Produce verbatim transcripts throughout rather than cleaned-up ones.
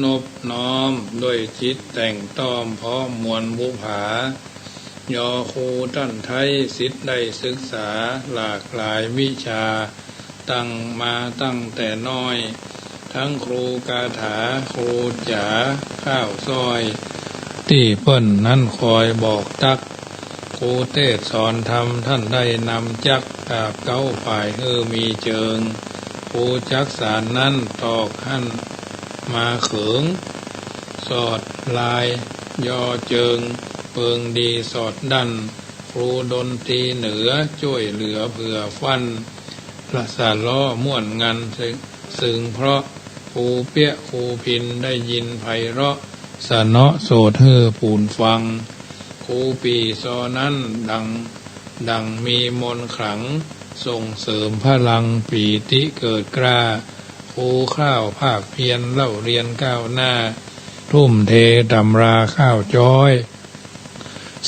นบน้อมด้วยจิตแต่งต้อมเพราะมวลบุปผา ยอครูต้านไท้ศิษย์ได้ศึกษาหลากหลายวิชา ตั้งมาตั้งแต่น้อย ทั้งครูคาถา ครูจ๋า ข้าวซ้อย ตี้เปิ้นนั้นคอยบอกตั๊ก ครูเตสน์สอนธรรมต้านได้นำจัก กราบเก๊าฝ่ายหื้อมีเจิง ครูจักสารนั้นตอกหั้นมาเขิง สอดลายยอเจิง เปิงดีสอดดั้น ครูดนตรีเหนือจ้วยเหลือเผื่อฟั่น ละสะเลาะม่วนงัน เสิงเพราะ ครูเปี้ยะครูพิณได้ยินไพเราะ สะเนาะโสตหื้อผู้ฟัง ครูปี่ซอนั้นดัง ดังมีมนต์ขลัง ส่งเสริมพลังปีติเกิดกล้า ครูคร่าวภาคเพียรเล่าเรียนก้าวหน้า ทุ่มเทตำราข้าวจ้อย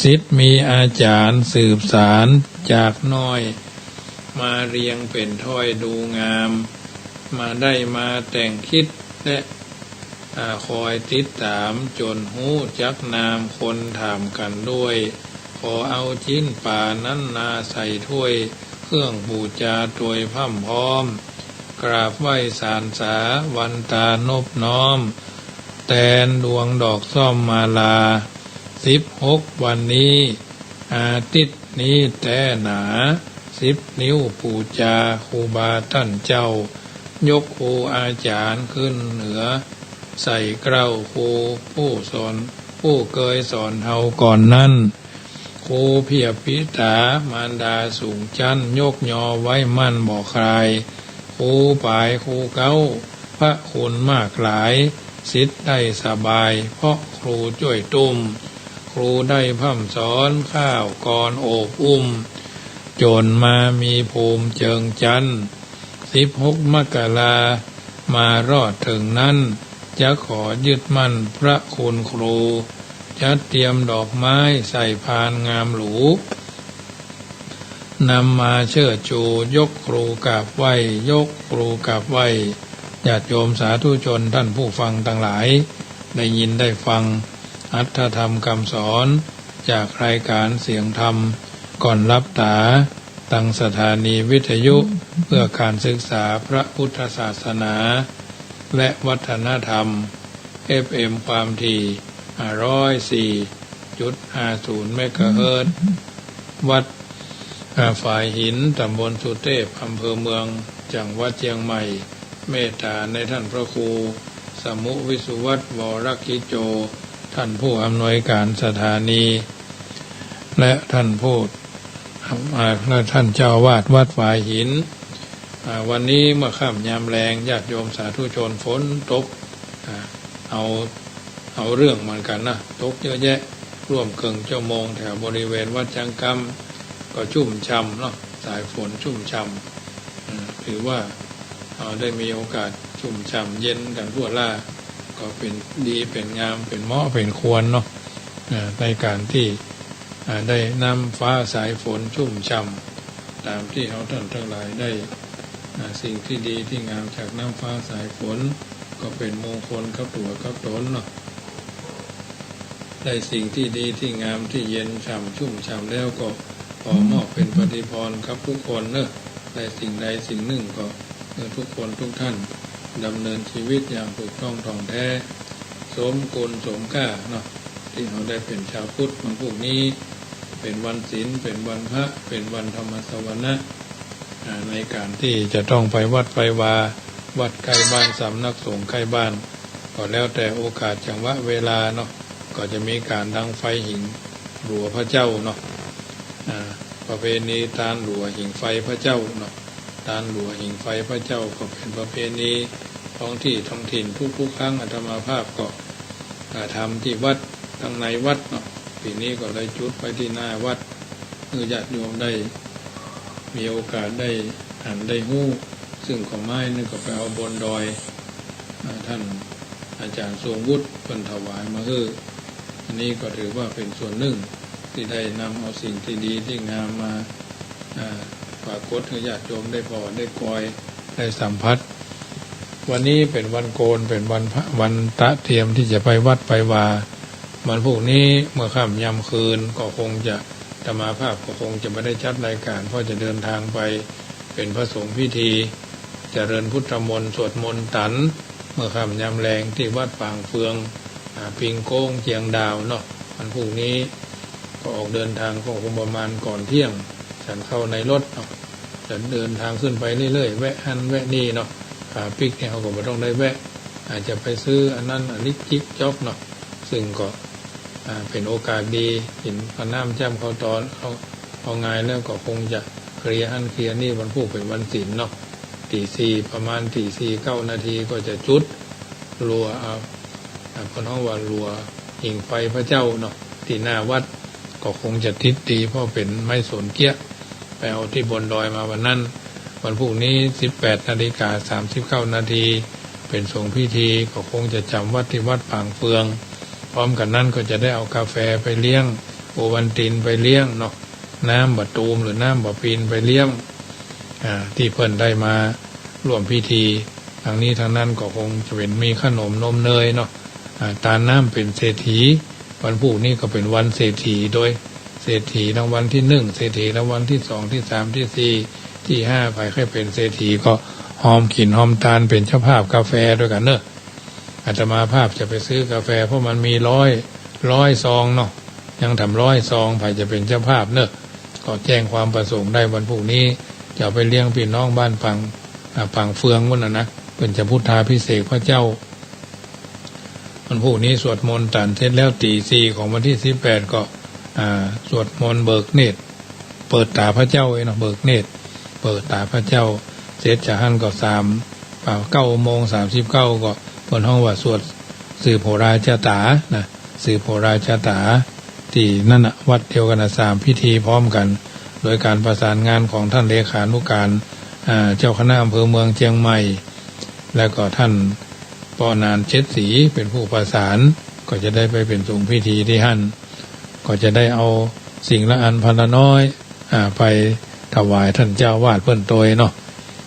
ศิษย์มีอาจ๋ารย์สืบสานจากน้อย มาเรียงเป๋นถ้อยดูงาม มาได้มาแต่งคิดและ อ่า คอยติดต๋ามจ๋นฮู้จักนาม คนถามกั๋นด้วย ขอเอาจิ๊นป๋านั้นนาใส่ถ้วย เครื่องปู๋จาตวยพร่ำพร้อม กราบไหว้สารสา วันตานบน้อม แตนดวงดอกซ่อมมาลา สิบหกวันนี้ อาทิตย์นี้แต๊หนา สิบนิ้วปู๋จาครูบาต้านเจ้า ยกครูอาจ๋ารย์ขึ้นเหนือ ใส่เกล้าครูผู้สอน ผู้เกยสอนเฮาก่อนนั้น ครูเพียบปิต๋ามารดาสูงจั๊น ยกยอไว้มั่นบ่คลาย ครูป๋ายครูเก๊า พระคุณมากหลาย ศิษย์ได้สบาย เพราะครูจ้วยตุ้ม ครูได้พร่ำสอนข้าวกรโอบอุ้ม จ๋นมามีภูมิเจิงจั๊น สิบหกมกรา มารอดเถิงนั้น จะขอยึดมั่นพระคุณครู จัดเตรียมดอกไม้ใส่พานงามหรู นำมาเชิดชู ยกครูกราบไหว้ ยกครูกราบไหว้ ญาติโยมสาธุชนต้านผู้ฟังตังหลาย ได้ยินได้ฟังอรรถธรรมกำสอน จากรายก๋านเสียงธรรม ก่อนหลับต๋า ตังสถานีวิทยุ เพื่อก๋านศึกษาพระพุทธศาสนา และวัฒนธรรม เอฟเอ็ม ความถี่ ห้าร้อยสี่จุดห้าศูนย์ เมกะเฮิรตซ์ วัด อ่า ฝายหิน ต๋ำบลสุเตพ อำเภอเมือง จังหวัดเจียงใหม่ เมตต๋าในต้านพระครู สมุวิสุวัฒน์ วรกิจโจ ต้านผู้อำนวยก๋านสถานี และต้านผู้ อ่า และต้านเจ้าอาวาสวัดฝายหิน อ่า วันนี้เมื่อค่ำยามแลง ญาติโยมสาธุชน ฝนตก อ่า เอา เอาเรื่องเหมือนกั๋นนะ ตกเยอะแยะ ร่วมเกิ่งชั่วโมง แถวบริเวณวัดจ๊างกำ ก็ชุ่มฉ่ำเนาะ สายฝนชุ่มฉ่ำ อ่า ถือว่า เฮาได้มีโอกาสชุ่มฉ่ำเย็นกั๋นทั่วหน้า ก็เป๋นดี เป๋นงาม เป๋นเหมาะ เป๋นควรเนาะ อ่า ในก๋านตี้ อ่า ได้น้ำฟ้าสายฝนชุ่มฉ่ำ ต๋ามตี้เฮาต้านตังหลายได้ อ่า สิ่งตี้ดีตี้งามจากน้ำฟ้าสายฝน ก็เป๋นมงคลกับตั๋วกับต๋นเนาะ ได้สิ่งตี้ดีตี้งามตี้เย็นฉ่ำชุ่มฉ่ำแล้วก็ขอมอบเป๋นปฏิพรกับกู้คนเนาะ ได้สิ่งใดสิ่งนึ่งก็หื้อกู้คนกู้ต้านดำเนินจีวิตอย่างถูกต้องถ่องแท้ สมคุณสมค่าเนาะ ตี้เฮาได้เป๋นจาวพุทธวันพูกนี้ เป๋นวันศีล เป๋นวันพระ เป๋นวันธรรมสวนะ อ่า ในก๋านตี้จะต้องไปวัดไปวา วัดใก้บ้าน สำนักสงฆ์ใก้บ้าน ก็แล้วแต่โอกาสจังหวะเวลาเนาะ ก็จะมีก๋านดังไฟหิ้งหลัวพระเจ้าเนาะ อ่า ประเพณีตานหลัวหิ้งไฟพระเจ้าเนาะ ตานหลัวหิ้งไฟพระเจ้าก็เป๋นประเพณีท้องตี้ท้องถิ่น กู้ๆ ครั้งอาตมาภาพก็ อ่า ทำตี้วัด ตังในวัดเนาะ ปี๋นี้ก็เลยจุดไปตี้หน้าวัด หื้อญาติโยมได้มีโอกาสได้หันได้ฮู้ ซึ่งข้าวไม้นี่ก็ไปเอาบนดอย อ่า ต้านอาจ๋ารย์ทรงวุฒิเปิ้นถวายมาหื้อ อันนี้ก็ถือว่าเป๋นส่วนนึ่งตี้ได้นำเอาสิ่งตี้ดีตี้งามมา อ่า ปรากฏหื้อญาติโยมได้ผ่อได้กอย ได้สัมผัส วันนี้เป๋นวันโกน เป๋นวันพระ วันตระเตรียมตี้จะไปวัดไปวา วันพูกนี้เมื่อค่ำยามคืนก็คงจะ อาตมาภาพก็คงจะบ่ได้จัดรายก๋าน เพราะจะเดินทางไปเป๋นพระสงฆ์พิธี เจริญพุทธมนต์ สวดมนต์ตัน เมื่อค่ำยามแลงตี้วัดปางเฟือง อ่า ปิงโก้ง เจียงดาวเนาะ วันพูกนี้ก็ออกเดินทางก็คงประมาณก่อนเที่ยง ฉันข้าวในรถเนาะ จะเดินทางขึ้นไปเรื่อยๆ แวะหั้นแวะนี่เนาะ ขาปิ๊กเนี่ยเฮาก็บ่ต้องได้แวะ อาจจะไปซื้ออันนั้นอันนี้จิ๊กจ๊อกเนาะ ซึ่งก็ อ่า เป๋นโอกาสดี กิ๋นข้าวน้ำจ้ำข้าวตอน เอา เอาง่ายแล้วก็คงจะเคลียร์หั้นเคลียร์นี่ วันพูกเป๋นวันศีลเนาะ ตี๋สี่ ประมาณตี๋สี่เก้านาทีก็จะจุดหลัว อ่า อ่า เปิ้นฮ้องว่าหลัวหิ้งไฟพระเจ้าเนาะ ตี้หน้าวัด ก็คงจะติดดี เพราะเป๋นไม้สนเกี้ย ไปเอาตี้บนดอยมาวันนั้น วันพูกนี้ สิบแปดนาฬิกาสามสิบเก้านาที เป๋นสงฆ์พิธี ก็คงจะจ๋ำวัดตี้วัดปางเฟือง พร้อมกั๋นนั้นก็จะได้เอากาแฟไปเลี้ยง โอวัลตินไปเลี้ยงเนาะ น้ำบ่าตูมหรือน้ำบ่าปีนไปเลี้ยง อ่า ตี้เปิ้นได้มาร่วมพิธี ตังนี้ตังนั้นก็คงจะเป๋นมีขนมนมเนยเนาะ อ่า ตานน้ำเป๋นเศรษฐี วันพูกนี้ก็เป๋นวันเศรษฐี โดยเศรษฐีรางวัลตี้หนึ่ง เศรษฐีรางวัลตี้สอง ตี้สาม ตี้สี่ ตี้ห้า ใผใค่เป๋นเศรษฐีก็ฮอมกิ๋นฮอมตาน เป๋นเจ้าภาพกาแฟตวยกั๋นเนาะ อาตมาภาพจะไปซื้อกาแฟ เพราะมันมีร้อย ร้อยซองเนาะ ยังแถมร้อยซอง ใผจะเป๋นเจ้าภาพเนาะ ก็แจ้งความประสงค์ได้ วันพูกนี้จะเอาไปเลี้ยงปี้น้องบ้านปาง อ่า ปางเฟืองปู๊นน่ะนะ เปิ้นจะพุทธาภิเษกพระเจ้า วันพูกนี้สวดมนต์ตันเสร็จแล้วตี๋สี่ของวันตี้สิบแปดก็ อ่า สวดมนต์เบิกเนตร เปิดต๋าพระเจ้าเนาะ เบิกเนตร เปิดต๋าพระเจ้า เสร็จจากหั้นก็สาม อ่า เก้าโมงสามสิบเก้าก็เปิ้นฮ้องว่าสวดสืบโหราจาต๋านะ สืบโหราจาต๋า ตี้นั่นน่ะ วัดเดียวกั๋นน่ะ สามพิธีพร้อมกั๋น โดยก๋านประสานงานของต้านเลขานุก๋าน อ่า เจ้าคณะอำเภอเมืองเจียงใหม่ แล้วก็ต้านป้อหนานเจ็ดศรีเป๋นผู้ประสาน ก็จะได้ไปเป๋นสงฆ์พิธีตี้หั้น ก็จะได้เอาสิ่งละอันพันละน้อย อ่า ไปถวายต้านเจ้าอาวาสเปิ้นตวยเนาะ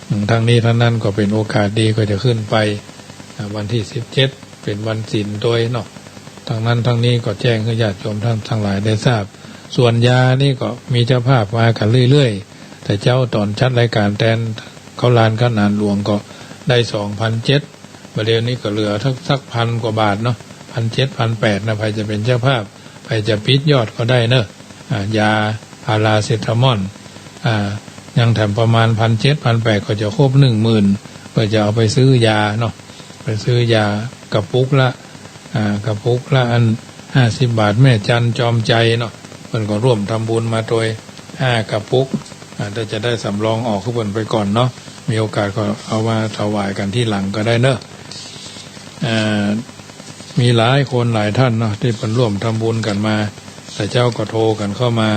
อืม ตังนี้ตังนั้นก็เป๋นโอกาสดี ก็จะขึ้นไป อ่า วันตี้สิบเจ็ด เป๋นวันศีลตวยเนาะ ตังนั้นตังนี้ก็แจ้งหื้อญาติโยมต้านตังหลายได้ทราบ ส่วนยานี่ก็มีเจ้าภาพมากั๋นเรื่อยๆ แต่เจ๊าต๋อนจัดรายก๋านแตนเก๊าลานกับหนานหลวงก็ได้สองพันเจ็ด บ่าเดี่ยวนี้ก็เหลือสัก สักพันกว่าบาทเนาะ พันเจ็ด พันแปดนะ ใผจะเป๋นเจ้าภาพ ใผจะปิดยอดก็ได้เนาะ อ่า ยาพาราเซตามอล อ่า ยังแถมประมาณพันเจ็ด พันแปด ก็จะครบหนึ่งหมื่น เปื้อจะเอาไปซื้อยาเนาะ ไปซื้อยากระปุกละ อ่า กระปุกละอันห้าสิบบาท แม่จันจอมใจเนาะ เปิ้นก็ร่วมทำบุญมาตวยห้ากระปุก อ่า แต่จะได้สำรองออกหื้อเปิ้นไปก่อนเนาะ มีโอกาสก็เอามาถวายกั๋นทีหลังก็ได้เนาะ อ่า มีหลายคนหลายต้านเนาะ ตี้เปิ้นร่วมทำบุญกั๋นมา แต่เจ๊าก็โทรกั๋นเข้ามา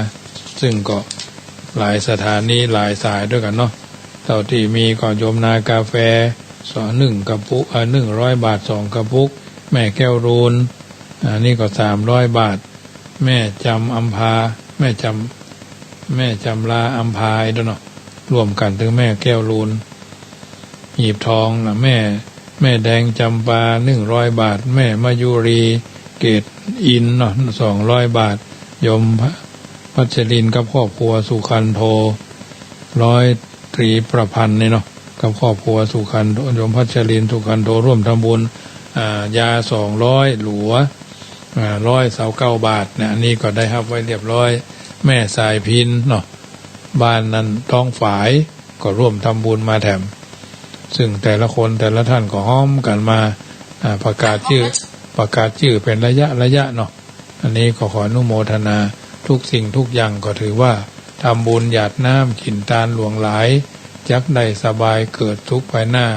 ซึ่งก็หลายสถานีหลายสายตวยกั๋นเนาะ เต้าตี้มีก็โยมนากาแฟ สอง หนึ่งกระปุก เอ่อ หนึ่งร้อยบาทสองกระปุก แม่แก้วรูน อันนี้ก็สามร้อยบาท แม่จำอำพา แม่จำ แม่จำลาอำพาตวยเนาะ ร่วมกั๋นเถิงแม่แก้วรูน หีบทองนะ แม่ แม่แดงจำปา หนึ่งร้อยบาท แม่มายุรี เกตอินเนาะ สองร้อยบาท โยมพัชรินทร์กับครอบครัวสุขันโท ร้อยตรีประพันธ์นี่เนาะ กับครอบครัวสุขันโท โยมพัชรินทร์สุขันโท ร่วมทำบุญ อ่า ยาสองร้อยหลัว อ่า ร้อยซาวเก้าบาทเนี่ย อันนี้ก็ได้ฮับไว้เรียบร้อย แม่สายพินเนาะ บ้านนั้นท้องฝาย ก็ร่วมทำบุญมาแถม ซึ่งแต่ละคนแต่ละต้านก็ฮ้อมกั๋นมา อ่า ประกาศจื้อ ประกาศจื้อเป๋นระยะระยะเนาะ อันนี้ก็ขออนุโมทนา ทุกสิ่งทุกอย่างก็ถือว่าทำบุญหยาดน้ำ กิ๋นตานหลวงหลาย จักได้สบายเกิดสุขภายหน้า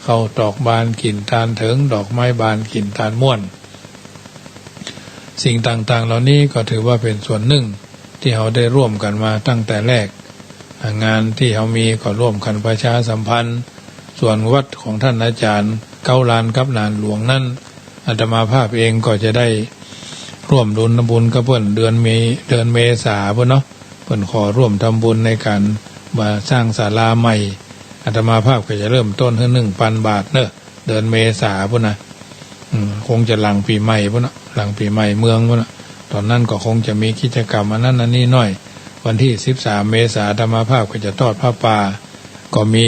ข้าวตอกบานกิ๋นตานเถิง ดอกไม้บานกิ๋นตานม่วน สิ่งต่างๆ เหล่านี้ก็ถือว่าเป๋นส่วนนึ่งตี้เฮาได้ร่วมกั๋นมาตั้งแต่แรก งานตี้เฮามีก็ร่วมกั๋นประชาสัมพันธ์ ส่วนวัดของต้านอาจ๋ารย์เก๊าลานกับหนานหลวงนั้น อาตมาภาพเองก็จะได้ร่วมดุลทำบุญกับเปิ้นเดือนเม เดือนเมษาปู๊นเนาะ เปิ้นขอร่วมทำบุญในก๋านมาสร้างศาลาใหม่ อาตมาภาพก็จะเริ่มต้นหื้อหนึ่งปันบาทเนาะ เดือนเมษาปู้นนะ อืม คงจะหลังปี๋ใหม่ปู้นนะ หลังปี๋ใหม่เมืองปู้นนะ ต๋อนนั้นก็คงจะมีกิจกรรมอันนั้นอันนี้หน้อย วันตี้สิบสามเมษาอาตมาภาพก็จะทอดผ้าป่า ก็มี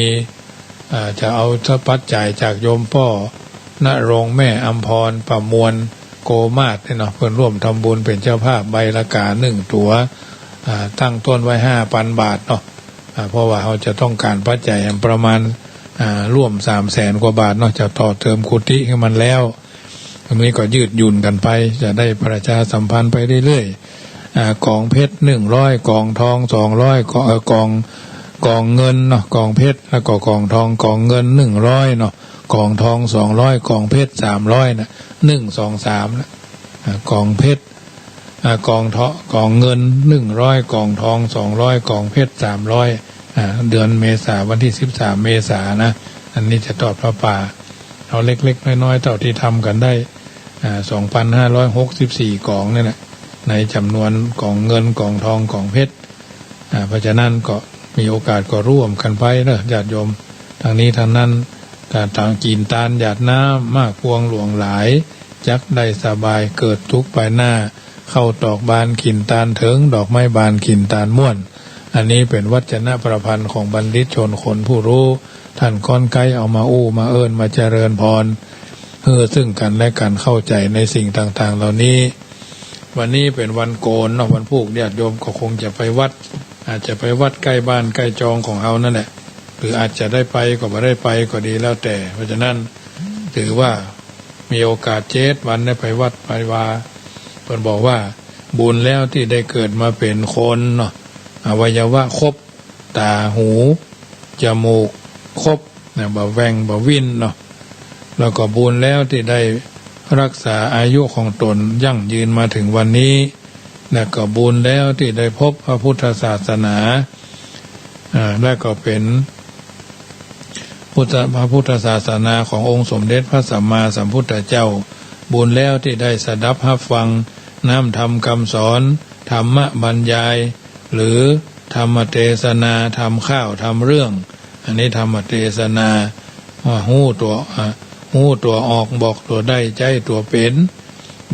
อ่า จะเอาปัจจัยจากโยมป้อณรงค์ แม่อำพร ประมวล โกมาศเนี่ยเนาะ เปิ้นร่วมทำบุญเป๋นเจ้าภาพ ใบละก๋าหนึ่งตั๋ว อ่า ตั้งต้นไว้ห้าปันบาทเนาะ อ่า เพราะว่าเฮาจะต้องก๋านปัจจัยประมาณ อ่า ร่วมสามแสนกว่าบาทเนาะ จะต่อเติมกุฏิหื้อมันแล้ว อันนี้ก็ยืดหยุ่นกั๋นไป จะได้ประชาสัมพันธ์ไปเรื่อยๆ อ่า ก๋องเพชรหนึ่งร้อย ก๋องทองสองร้อย ก๋อง เอ่อ ก๋อง ก๋องเงินเนาะ ก๋องเพชร แล้วก็ก๋องทอง ก๋องเงินหนึ่งร้อยเนาะ ก๋องทองสองร้อย ก๋องเพชรสามร้อยนะ หนึ่ง สอง สามนะ อ่า ก๋องเพชร อ่า ก๋องทอง ก๋องเงินหนึ่งร้อย ก๋องทองสองร้อย ก๋องเพชรสามร้อย อ่า เดือนเมษา วันตี้สิบสามเมษานะ อันนี้จะทอดผ้าป่า เอาเล็กๆ น้อยๆ เต้าตี้ทำกั๋นได้ อ่า สองปันห้าร้อยหกสิบสี่ก๋องเนี่ยนะ ในจ๋ำนวนก๋องเงิน ก๋องทอง ก๋องเพชร อ่า เพราะฉะนั้นก็มีโอกาสก็ร่วมกั๋นไปเนาะ ญาติโยม ตังนี้ตังนั้น ก๋านตางกิ๋นตานหยาดน้ำ มากปวงหลวงหลาย จักได้สบายเกิดสุขไปหน้า ข้าวตอกบานกิ๋นตานเถิง ดอกไม้บานกิ๋นตานม่วน อันนี้เป๋นวัจนะประพันธ์ของบัณฑิตชนคนผู้ฮู้ ต้านค่อนใก๊เอามาอู้มาเอิ้นมาเจริญพร หื้อซึ่งกั๋นและกั๋นเข้าใจ๋ในสิ่งต่างๆ เหล่านี้ วันนี้เป๋นวันโกนเนาะ วันพูก ญาติโยมก็คงจะไปวัด อาจจะไปวัดใก้บ้านใก้จองของเฮานั่นแหละ หรืออาจจะได้ไปก็บ่ได้ไปก็ดีแล้วแต่ เพราะฉะนั้น ถือว่ามีโอกาสเจ็ดวันได้ไปวัดไปวา เปิ้นบอกว่า บุญแล้วตี้ได้เกิดมาเป๋นคนเนาะ อวัยวะครบ ต๋า หู จมูก ครบนะ บ่แหว่งบ่วิ่นเนาะ แล้วก็บุญแล้วตี้ได้รักษาอายุของต๋นยั่งยืนมาเถิงวันนี้ และก็บุญแล้วตี้ได้พบพระพุทธศาสนา อ่า และก็เป๋นพุทธ พระพุทธศาสนาขององค์สมเด็จพระสัมมาสัมพุทธเจ้า บุญแล้วตี้ได้สดับฮับฟังน้ำธรรมกำสอน ธรรมบรรยาย หรือธรรมเตสนา ธรรมค่าว ธรรมเรื่อง อันนี้ธรรมเตสนา ว่าฮู้ตั๋ว อ่า ฮู้ตั๋วออก บอกตั๋วได้ ใจ๊ตั๋วเป๋น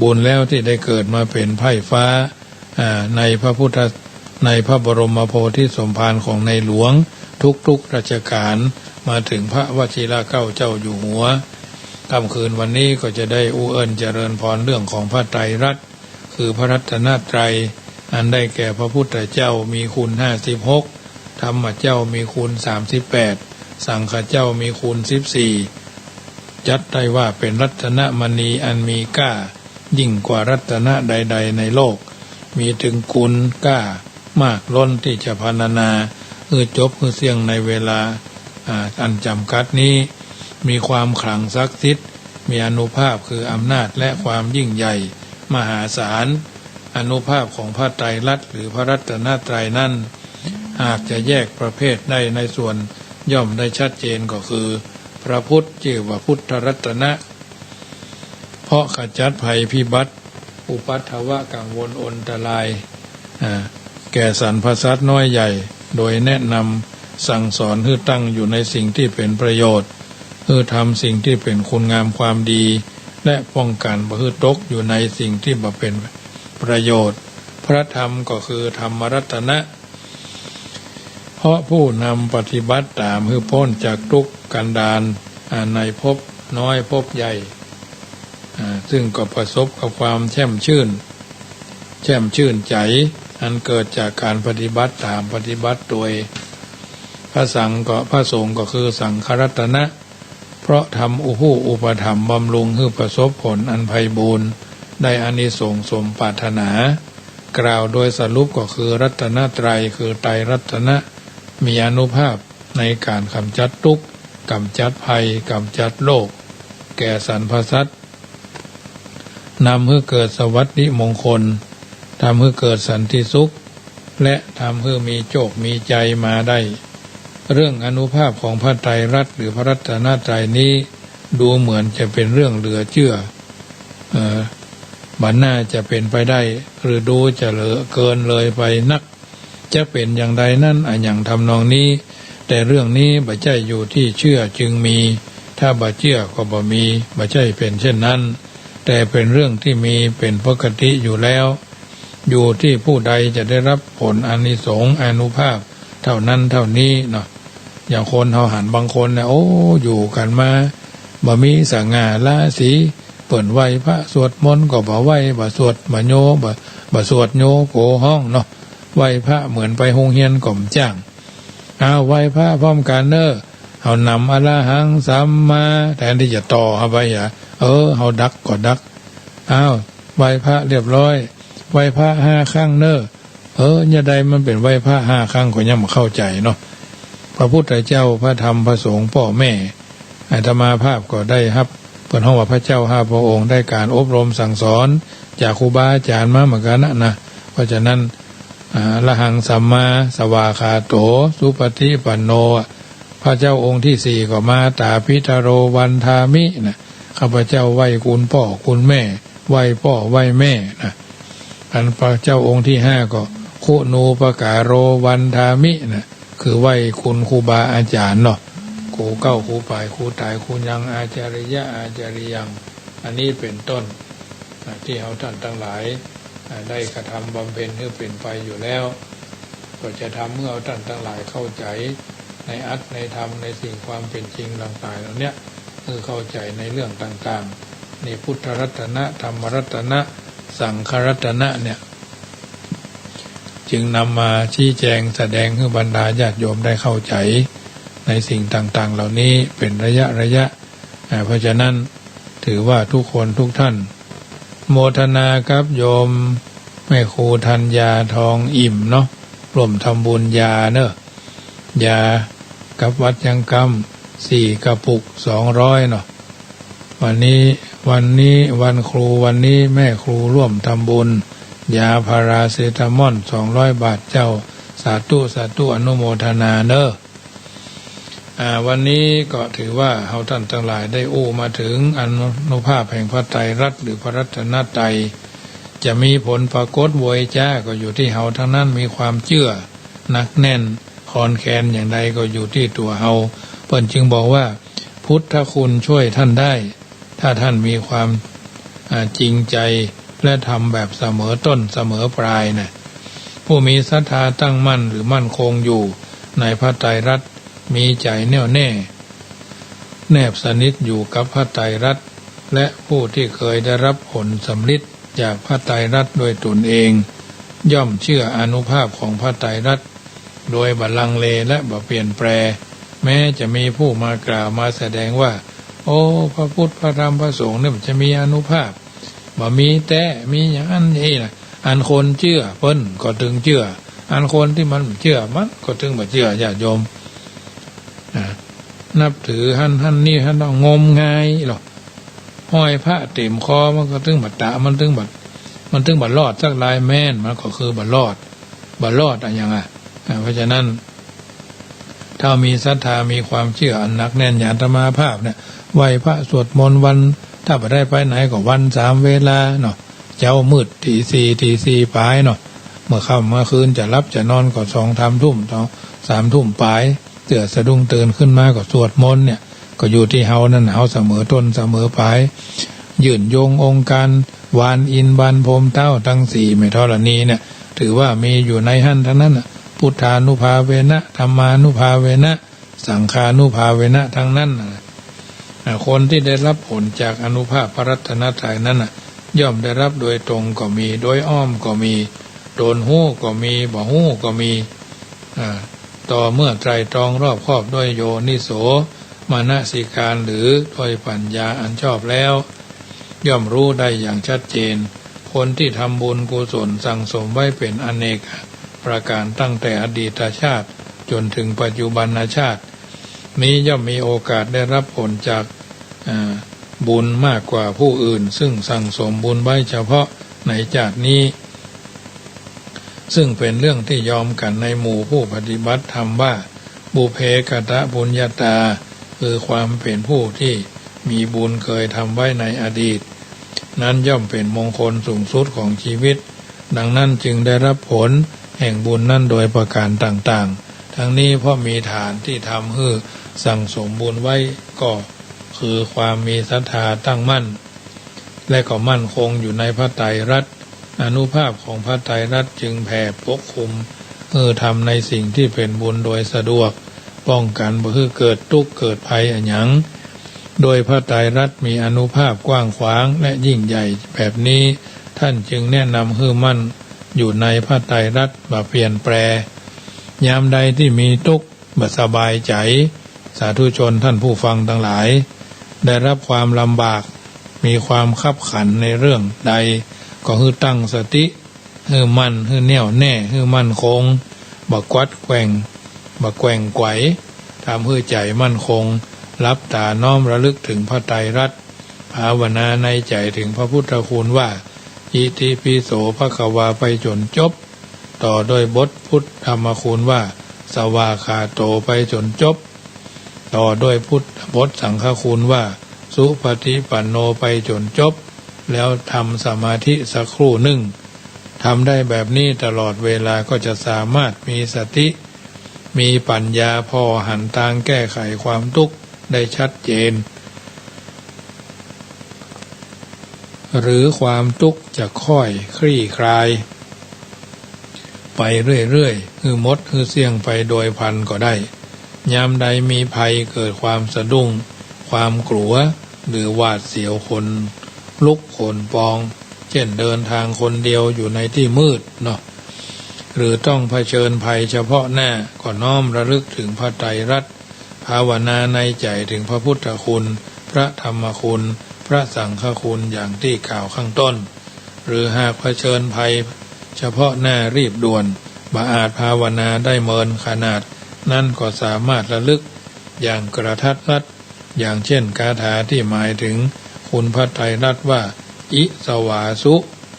บุญแล้วตี้ได้เกิดมาเป๋นไพร่ฟ้า อ่า ในพระพุทธ ในพระบรมโพธิสมภารของในหลวง ทุกๆ รัชกาล มาเถิงพระวชิรเกล้าเจ้าอยู่หัว ค่ำคืนวันนี้ก็จะได้อู้เอิ้นเจริญพรเรื่องของพระไตรรัตน์ คือพระรัตนตรัย อันได้แก่พระพุทธเจ้ามีคุณห้าสิบหก ธรรมเจ้ามีคุณสามสิบแปด สังฆเจ้ามีคุณสิบสี่ จัดได้ว่าเป๋นรัตนมณีอันมีก้ายิ่งกว่ารัตนะใดๆ ในโลก มีเถิงคุณก้ามากล้นตี้จะพรรณนา หื้อจบหื้อเสี้ยงในเวลา อ่า อันจ๋ำกัดนี้ มีความขลังศักดิ์สิทธิ์ มีอานุภาพคืออำนาจและความยิ่งใหญ่มหาศาล อานุภาพของพระไตรรัตน์หรือพระรัตนตรัยนั้น หากจะแยกประเภทได้ในส่วนย่อมได้ชัดเจนก็คือ พระพุทธจื้อว่าพุทธรัตนะ เพราะขจัดภัยพิบัติ อุปัทวะกังวลอันตราย อ่า แก่สรรพสัตว์น้อยใหญ่ โดยแนะนำสั่งสอนหื้อตั้งอยู่ในสิ่งตี้เป๋นประโยชน์ หื้อทำสิ่งตี้เป๋นคุณงามความดี และป้องกั๋นบ่หื้อตกอยู่ในสิ่งตี้บ่เป๋นประโยชน์ พระธรรมก็คือธรรมรัตนะ เพราะผู้นำปฏิบัติต๋ามหื้อป๊นจากทุกข์กันดาร อ่า ในภพน้อยภพใหญ่ อ่า ซึ่งก็ประสบกับความแช่มชื่น แช่มชื่นใจ๋ อันเกิดจากก๋านปฏิบัติต๋ามปฏิบัติโดย พระสังก็ พระสงฆ์ก็คือสังฆรัตนะ เพราะธรรมผู้อุปถัมภ์บำรุงหื้อประสบผลอันไพบูลย์ ได้อานิสงส์สมปรารถนา กล่าวโดยสรุปก็คือรัตนตรัย คือไตรรัตนะ มีอานุภาพในก๋านก๋ำจัดทุกข์ ก๋ำจัดภัย ก๋ำจัดโรค แก่สรรพสัตว์ นำหื้อเกิดสวัสดิมงคล ทำหื้อเกิดสันติสุข และทำหื้อมีโจคมีชัยมาได้ เรื่องอานุภาพของพระไตรรัตน์หรือพระรัตนตรัยนี้ ดูเหมือนจะเป๋นเรื่องเหลือเจื้อ เอ่อ บ่น่าจะเป๋นไปได้ หรือดูจะเหลือเกินเลยไปนัก จะเป๋นอย่างใดนั้น อะหยังทำนองนี้ แต่เรื่องนี้บ่ใจ้อยู่ตี้เจื้อจึงมี ถ้าบ่เจื้อก็บ่มี บ่ใจ้เป๋นเช่นนั้น แต่เป๋นเรื่องตี้มีเป๋นปกติอยู่แล้ว อยู่ตี้ผู้ใดจะได้รับผลอานิสงส์อานุภาพเท่านั้นเท่านี้เนาะ อย่างคนเฮาหันบางคนเนี่ย โอ้ อยู่กั๋นมาบ่มีสง่าราศี เปิ้นไหว้พระสวดมนต์ก็บ่ไหว้ บ่สวดบ่โย บ่ บ่สวดโยโกฮ้องเนาะ ไหว้พระเหมือนไปโฮงเฮียนก็บ่จ้าง อ้าว ไหว้พระพร้อมกั๋นเน่อ เฮานำอะระหังสัมมา แทนตี้จะต่อเฮาไปอะ เออ เฮาดักก็ดัก อ้าว ไหว้พระเรียบร้อย ไหว้พระห้าครั้งเน่อ เออ ยะใดมันเป๋นไหว้พระห้าครั้งก็ยังบ่เข้าใจ๋เนาะ พระพุทธเจ้า พระธรรม พระสงฆ์ ป้อแม่ อาตมาภาพก็ได้ฮับ เปิ้นฮ้องว่าพระเจ้าห้าพระองค์ ได้ก๋านอบรมสั่งสอนจากครูบาอาจ๋ารย์มาเหมือนกั๋นนะ นะ เพราะฉะนั้น อา อะระหังสัมมาสวากขาโต สุปฏิปันโน พระเจ้าองค์ตี้สี่ก็มาตาปิตโรวันทามินะ ข้าพเจ้าไหว้คุณป้อคุณแม่ ไหว้ป้อไหว้แม่นะ อันพระเจ้าองค์ตี้ห้าก็คุณูปการโรวันทามินะ คือไหว้คุณครูบาอาจ๋ารย์เนาะ ครูเก๊าครูป๋ายครูต๋ายครูยังอาจาริยะอาจาริยัง อันนี้เป๋นต้นนะ ตี้เฮาต้านตังหลาย อ่า ได้กระทำบำเพ็ญหื้อเป๋นไปอยู่แล้ว ก็จะทำหื้อเฮาต้านตังหลายเข้าใจ๋ในอัตถ์ในธรรมในสิ่งความเป๋นจริงต่างๆ เหล่าเนี้ย หื้อเข้าใจ๋ในเรื่องต่างๆ ในพุทธรัตนะ ธรรมรัตนะ สังฆรัตนะเนี่ย จึงนำมาชี้แจงแสดงหื้อบรรดาญาติโยมได้เข้าใจ๋ในสิ่งต่างๆ เหล่านี้เป๋นระยะๆ อ่า เพราะฉะนั้นถือว่าทุกคนทุกท่าน โมทนากับโยมแม่ครูธัญญาทองอิ่มเนาะ ร่วมทำบุญยาเนอะ ยากับวัดยังกำ สี่กระปุก สองร้อยเนาะ วันนี้ วันนี้วันครู วันนี้แม่ครูร่วมทำบุญ ยาพาราเซตามอล สองร้อยบาทเจ้า สาธุ สาธุ อนุโมทนาเนอะ อ่า วันนี้ก็ถือว่าเฮาต้านตังหลายได้อู้มาเถิงอานุภาพแห่งพระไตรรัตน์หรือพระรัตนตรัย จะมีผลปรากฏโวยจ๊าก็อยู่ตี้เฮาตังนั้น มีความเจื้อหนักแน่นคลอนแคลนอย่างใดก็อยู่ตี้ตั๋วเฮา เปิ้นจึงบอกว่า พุทธคุณช่วยท่านได้ ถ้าท่านมีความ อ่า จริงใจ๋ และทำแบบเสมอต้นเสมอปลายนะ ผู้มีศรัทธาตั้งมั่นหรือมั่นคงอยู่ในพระไตรรัตน์ มีใจ๋แน่วแน่ แนบสนิทอยู่กับพระไตรรัตน์ และผู้ที่เคยได้รับผลสำริดจากพระไตรรัตน์ด้วยตนเอง ย่อมเชื่ออานุภาพของพระไตรรัตน์ โดยบ่ลังเลและบ่เปลี่ยนแปลง แม้จะมีผู้มากล่าวมาแสดงว่า โอ้ พระพุทธ พระธรรม พระสงฆ์เนี่ยมันจะมีอานุภาพ บ่มีแต๊ มีอย่างอั้นเองนะ อันคนเจื้อเปิ้นก็ตึงเจื้อ อันคนตี้มันบ่เจื้อมันก็ตึงบ่เจื้อ ญาติโยม นะ นับถือหั้นหั้นนี่หั้น งมงายหรอก ห้อยพระเต็มคอมันก็ตึงบ่ตะ มันตึงบ่ มันตึงบ่รอดสักลาย แม่น มันก็คือบ่รอด บ่รอดอะหยังอะ อ่า เพราะฉะนั้น ถ้ามีศรัทธามีความเจื้ออันหนักแน่นอย่างอาตมาภาพเนี่ย ไหว้พระสวดมนต์วัน ถ้าบ่ได้ไปไหนก็วันสามเวลาเนาะ เจ๊ามืดตีสี่ ตีสี่ป๋ายเนาะ เมื่อค่ำเมื่อคืนจะหลับจะนอนก็สองสามทุ่ม สองสามทุ่มป๋าย เตื้อสะดุ้งตื่นขึ้นมาก็สวดมนต์เนี่ย ก็อยู่ตี้เฮานั่น เฮาเสมอต้นเสมอปลาย ยื่นโยงองค์การวานอินทร์วานพรหมเต้าตังสี่แม่ธรณีเนี่ย ถือว่ามีอยู่ในหั้นตังนั้นน่ะ พุทธานุภาเวนะ ธัมมานุภาเวนะ สังฆานุภาเวนะตังนั้นน่ะ อ่า คนตี้ได้รับผลจากอานุภาพพระรัตนตรัยนั้นน่ะ ย่อมได้รับโดยตรงก็มี โดยอ้อมก็มี ตนฮู้ก็มี บ่ฮู้ก็มี อ่า ต่อเมื่อไตร่ตรองรอบคอบด้วยโยนิโสมนสิการ หรือด้วยปัญญาอันชอบแล้ว ย่อมรู้ได้อย่างชัดเจน คนที่ทำบุญกุศลสั่งสมไว้เป็นอเนกประการตั้งแต่อดีตชาติจนถึงปัจจุบันชาติ นี้ย่อมมีโอกาสได้รับผลจาก อ่า บุญมากกว่าผู้อื่น ซึ่งสั่งสมบุญไว้เฉพาะในชาตินี้ ซึ่งเป็นเรื่องที่ยอมกันในหมู่ผู้ปฏิบัติธรรมว่า ปุพเพกตปุญญาตา คือความเป็นผู้ที่มีบุญเคยทำไว้ในอดีต นั้นย่อมเป็นมงคลสูงสุดของชีวิต ดังนั้นจึงได้รับผลแห่งบุญนั้นโดยประการต่างๆ ทั้งนี้เพราะมีฐานที่ทำหื้อสั่งสมบุญไว้ก็ คือความมีศรัทธาตั้งมั่น และก็มั่นคงอยู่ในพระไตรรัตน์ อานุภาพของพระไตรรัตน์จึงแผ่ปกคลุม หื้อทำในสิ่งที่เป๋นบุญโดยสะดวก ป้องกั๋นบ่หื้อเกิดตุ๊กข์เกิดภัยอะหยัง โดยพระไตรรัตน์มีอานุภาพกว้างขวางและยิ่งใหญ่แบบนี้ ท่านจึงแนะนำหื้อมั่นอยู่ในพระไตรรัตน์บ่เปลี่ยนแปลง ยามใดที่มีตุ๊กข์ บ่สบายใจ๋ สาธุชนท่านผู้ฟังตังหลาย ได้รับความลำบาก มีความคับขันในเรื่องใด ก็หื้อตั้งสติ หื้อมั่น หื้อแน่วแน่ หื้อมั่นคง บ่กวัดแกว่ง บ่แกว่งไขว ทำหื้อใจ๋มั่นคง หลับต๋าน้อมระลึกเถิงพระไตรรัตน์ ภาวนาในใจ๋เถิงพระพุทธคุณว่า อิติปิโสภะคะวา ไปจ๋นจบ ต่อด้วยบทพุทธธรรมคุณว่า สวากขาโต ไปจ๋นจบ ต่อด้วยพุทธ บทสังฆคุณว่า สุปฏิปันโน ไปจ๋นจบ แล้วทำสมาธิสักครู่นึ่ง ทำได้แบบนี้ตลอดเวลาก็จะสามารถมีสติ มีปัญญาผ่อหันตางแก้ไขความตุ๊กข์ได้ชัดเจน หรือความตุ๊กข์จะค่อยคลี่คลายไปเรื่อยๆ หื้อหมด หื้อเสี้ยงไปโดยพลันก็ได้ ยามใดมีภัยเกิดความสะดุ้ง ความกลัว หรือหวาดเสียวขนลุกขนพอง เช่นเดินทางคนเดียวอยู่ในที่มืดเนาะ หรือต้องเผชิญภัยเฉพาะหน้า ก็น้อมระลึกเถิงพระไตรรัตน์ ภาวนาในใจ๋เถิงพระพุทธคุณ พระธรรมคุณ พระสังฆคุณ อย่างตี้กล่าวข้างต้น หรือหากเผชิญภัยเฉพาะหน้ารีบด่วน บ่อาจภาวนาได้เมินขนาดนั้น ก็สามารถระลึกอย่างกระทัดรัด อย่างเช่นคาถาที่หมายเถิงคุณพระไตรรัตน์ว่า อิสวาสุ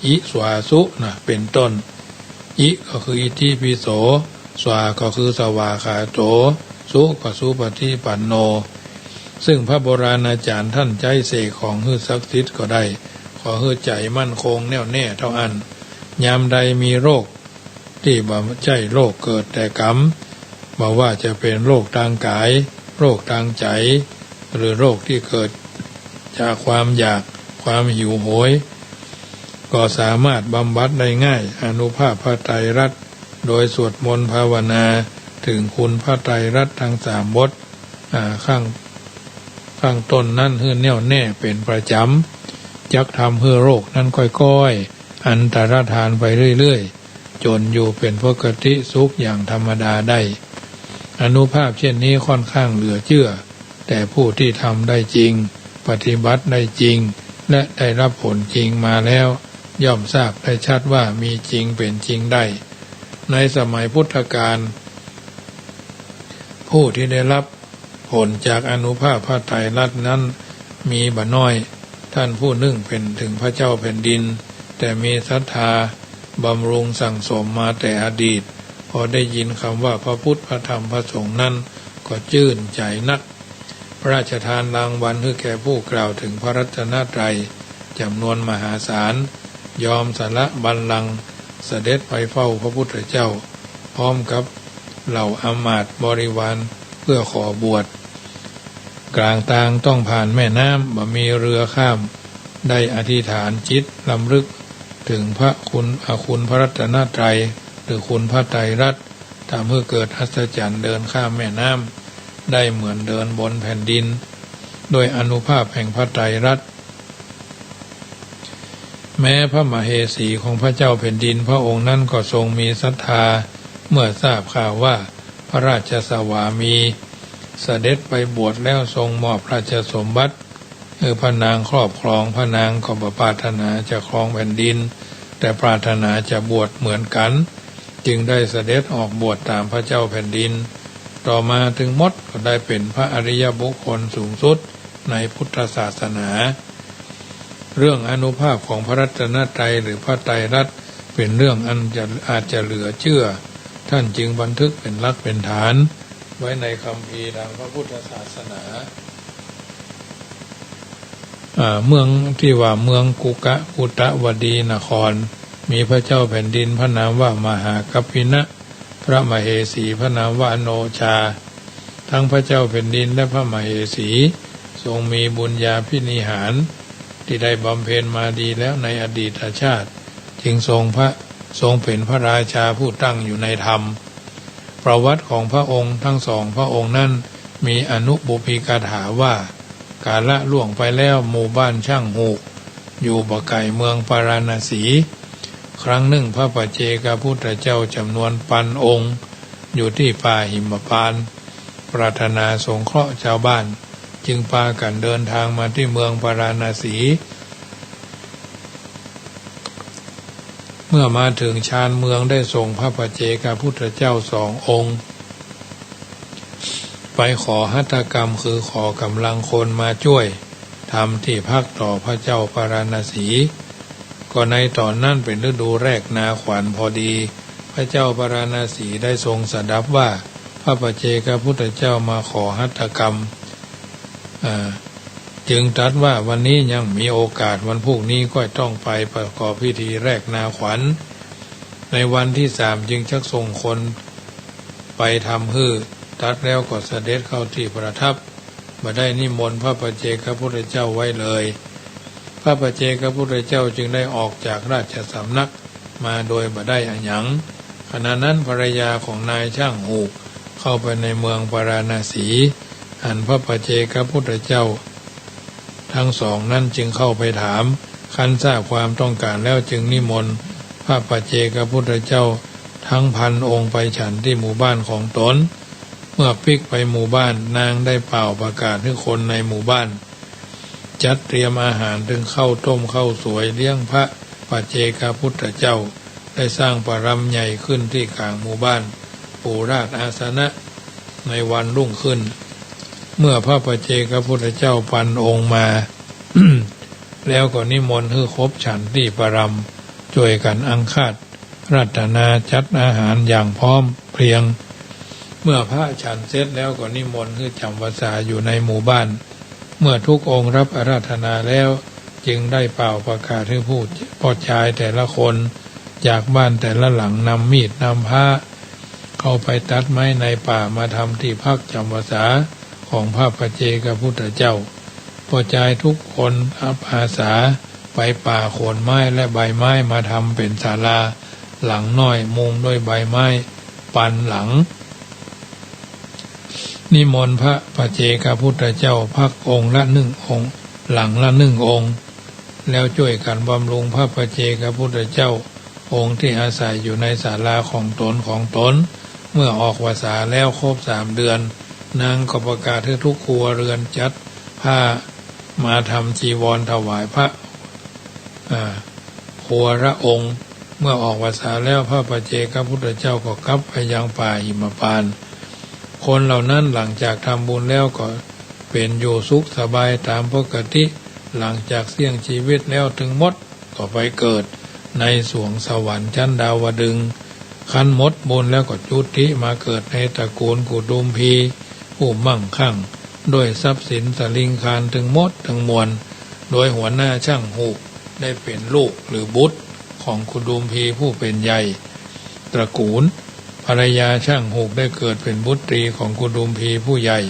อิสวาสุ นะ เป๋นต้น อิ ก็คืออิติปิโส สวา ก็คือสวากขาโต สุ ก็สุปฏิปันโน ซึ่งพระโบราณอาจ๋ารย์ต้านใจ๊เสกของหื้อศักดิ์สิทธิ์ก็ได้ ขอหื้อใจ๋มั่นคงแน่วแน่เต้าอั้น ยามใดมีโรคตี้บ่ใจ้โรคเกิดแต่กรรม บ่ว่าจะเป๋นโรคตางก๋าย โรคตางใจ๋ หรือโรคตี้เกิดจากความอยาก ความหิวโหย ก็สามารถบำบัดได้ง่าย อานุภาพพระไตรรัตน์ โดยสวดมนต์ภาวนาเถิงคุณพระไตรรัตน์ทั้งสามบท อ่า ข้าง ข้างต้นนั้นหื้อแน่วแน่เป๋นประจ๋ำ จักทำหื้อโรคนั้นก้อยๆ อันตรธานไปเรื่อยๆ จ๋นอยู่เป๋นปกติสุขอย่างธรรมดาได้ อานุภาพเช่นนี้ค่อนข้างเหลือเจื้อ แต่ผู้ตี้ทำได้จริง ปฏิบัติได้จริง และได้รับผลจริงมาแล้ว ย่อมทราบได้ชัดว่ามีจริงเป๋นจริงได้ ในสมัยพุทธกาล ผู้ตี้ได้รับผลจากอานุภาพพระไตรรัตน์นั้นมีบ่น้อย ต้านผู้นึ่งเป๋นเถิงพระเจ้าแผ่นดิน แต่มีศรัทธาบำรุงสั่งสมมาแต่อดีต พอได้ยินกำว่าพระพุทธ พระธรรม พระสงฆ์นั้น ก็จื้นใจ๋นัก พระราชทานรางวัลหื้อแก่ผู้กล่าวเถิงพระรัตนตรัยจ๋ำนวนมหาศาล ยอมสละบัลลังก์เสด็จไปเฝ้าพระพุทธเจ้า พร้อมกับเหล่าอำมาตย์บริวารเพื่อขอบวช กลางตางต้องผ่านแม่น้ำ บ่มีเรือข้าม ได้อธิษฐานจิตรำลึกเถิงพระคุณ อ่า คุณพระรัตนตรัย หรือคุณพระไตรรัตน์ ทำหื้อเกิดอัศจรรย์เดินข้ามแม่น้ำได้เหมือนเดินบนแผ่นดิน ด้วยอานุภาพแห่งพระไตรรัตน์ แม้พระมเหสีของพระเจ้าแผ่นดินพระองค์นั้นก็ทรงมีศรัทธา เมื่อทราบข่าวว่าพระราชสวามีเสด็จไปบวชแล้วทรงมอบราชสมบัติ หื้อพระนางครอบครอง พระนางก็บ่ปรารถนาจะครองแผ่นดิน แต่ปรารถนาจะบวชเหมือนกั๋น จึงได้เสด็จออกบวชต๋ามพระเจ้าแผ่นดิน ต่อมาตึงหมดก็ได้เป๋นพระอริยบุคคลสูงสุดในพุทธศาสนา เรื่องอานุภาพของพระรัตนตรัยหรือพระไตรรัตน์ เป๋นเรื่องอันจะ อาจจะเหลือเจื้อ ต้านจึงบันทึกเป๋นหลักเป๋นฐานไว้ในคัมภีร์ทางพระพุทธศาสนา อ่า เมืองตี้ว่าเมืองกุกะกุตวดีนคร มีพระเจ้าแผ่นดินพระนามว่ามหากัปปินะ พระมเหสีพระนามว่าอโนชา ทั้งพระเจ้าแผ่นดินและพระมเหสี ทรงมีบุญญาภินิหารตี้ได้บำเพ็ญมาดีแล้วในอดีตชาติ จึงทรงพระ ทรงเป๋นพระราชาผู้ตั้งอยู่ในธรรม ประวัติของพระองค์ทั้งสองพระองค์นั้น มีอนุปุพพิกถาว่า กาละล่วงไปแล้ว หมู่บ้านช่างหูก อยู่บ่ไกลเมืองปาราณสี ครั้งนึ่งพระปัจเจกพุทธเจ้าจ๋ำนวนปันองค์ อยู่ตี้ป่าหิมพานต์ ปรารถนาสงเคราะห์จาวบ้าน จึงปากั๋นเดินตางมาตี้เมืองปาราณสี เมื่อมาเถิงชานเมืองได้ส่งพระปัจเจกพุทธเจ้าสององค์ ไปขอหัตถกรรม คือขอก๋ำลังคนมาจ้วย ทำตี้พักต่อพระเจ้าปาราณสี ก็ในต๋อนนั้นเป๋นฤดูแรกนาขวัญพอดี พระเจ้าปาราณสีได้ทรงสดับว่า พระปัจเจกพุทธเจ้ามาขอหัตถกรรม อ่า จึงตรัสว่า วันนี้ยังมีโอกาส วันพรุ่งนี้ก็ต้องไปประกอบพิธีแรกนาขวัญ ในวันที่สามจึงจักส่งคนไปทำหื้อ ตรัสแล้วก็เสด็จเข้าที่ประทับ บ่ได้นิมนต์พระปัจเจกพุทธเจ้าไว้เลย พระปัจเจกพุทธเจ้าจึงได้ออกจากราชสำนักมาโดยบ่ได้อะหยัง ขณะนั้นภรรยาของนายช่างหูกเข้าไปในเมืองปาราณสี หันพระปัจเจกพุทธเจ้า ทั้งสองนั้นจึงเข้าไปถาม ครั้นทราบความต้องการแล้วจึงนิมนต์พระปัจเจกพุทธเจ้าทั้งพันองค์ไปฉันที่หมู่บ้านของตน เมื่อปิ๊กไปหมู่บ้าน นางได้เป่าประกาศหื้อคนในหมู่บ้าน จัดเตรียมอาหารเถิงข้าวต้มข้าวสวยเลี้ยงพระปัจเจกพุทธเจ้า ได้สร้างประรำใหญ่ขึ้นที่ก๋างหมู่บ้าน ปูราชอาสนะ ในวันรุ่งขึ้น เมื่อพระปัจเจกพุทธเจ้าปันองค์มา แล้วก็นิมนต์หื้อคบฉันตี้ประรำ จ้วยกั๋นอังคาด ราธนาจัดอาหารอย่างพร้อมเพรียง เมื่อพระฉันเสร็จแล้วก็นิมนต์หื้อจ๋ำพรรษาอยู่ในหมู่บ้าน เมื่อทุกองค์รับอาราธนาแล้ว จึงได้เป่าประกาศหื้อผู้ พ่อจายแต่ละคน จากบ้านแต่ละหลังนำมีดนำพร้า เข้าไปตัดไม้ในป่ามาทำตี้พักจ๋ำพรรษาของพระปัจเจกพุทธเจ้า พ่อจายทุกคนอับอาสาไปป่าขนไม้และใบไม้มาทำเป๋นศาลาหลังน้อยมุงด้วยใบไม้ปันหลัง นิมนต์พระปัจเจกพุทธเจ้าพักองค์ละหนึ่งองค์ หลังละหนึ่งองค์ แล้วจ้วยกั๋นบำรุงพระปัจเจกพุทธเจ้าองค์ที่อาศัยอยู่ในศาลาของตนของตน เมื่อออกพรรษาแล้วครบสามเดือน นางก็ประกาศหื้อทุกครัวเรือนจัดผ้ามาทำจีวรถวายพระ อ่า ครัวละองค์ เมื่อออกพรรษาแล้วพระปัจเจกพุทธเจ้าก็กลับไปยังป่าหิมพานต์ คนเหล่านั้นหลังจากทำบุญแล้วก็เป๋นอยู่สุขสบายต๋ามปกติ หลังจากเสี้ยงจีวิตแล้วตึงหมดก็ไปเกิดในสวงสวรรค์ชั้นดาวดึงส์ ครั้นหมดบุญแล้วก็จุติมาเกิดในตระกูลกุดุมพี ผู้มั่งคั่งด้วยทรัพย์สินสลิงคารตึงหมดตึงมวล โดยหัวหน้าช่างหูกได้เป๋นลูกหรือบุตรของกุดุมพีผู้เป๋นใหญ่ตระกูล ภรรยาช่างหูกได้เกิดเป๋นบุตรีของกุดุมพีผู้ใหญ่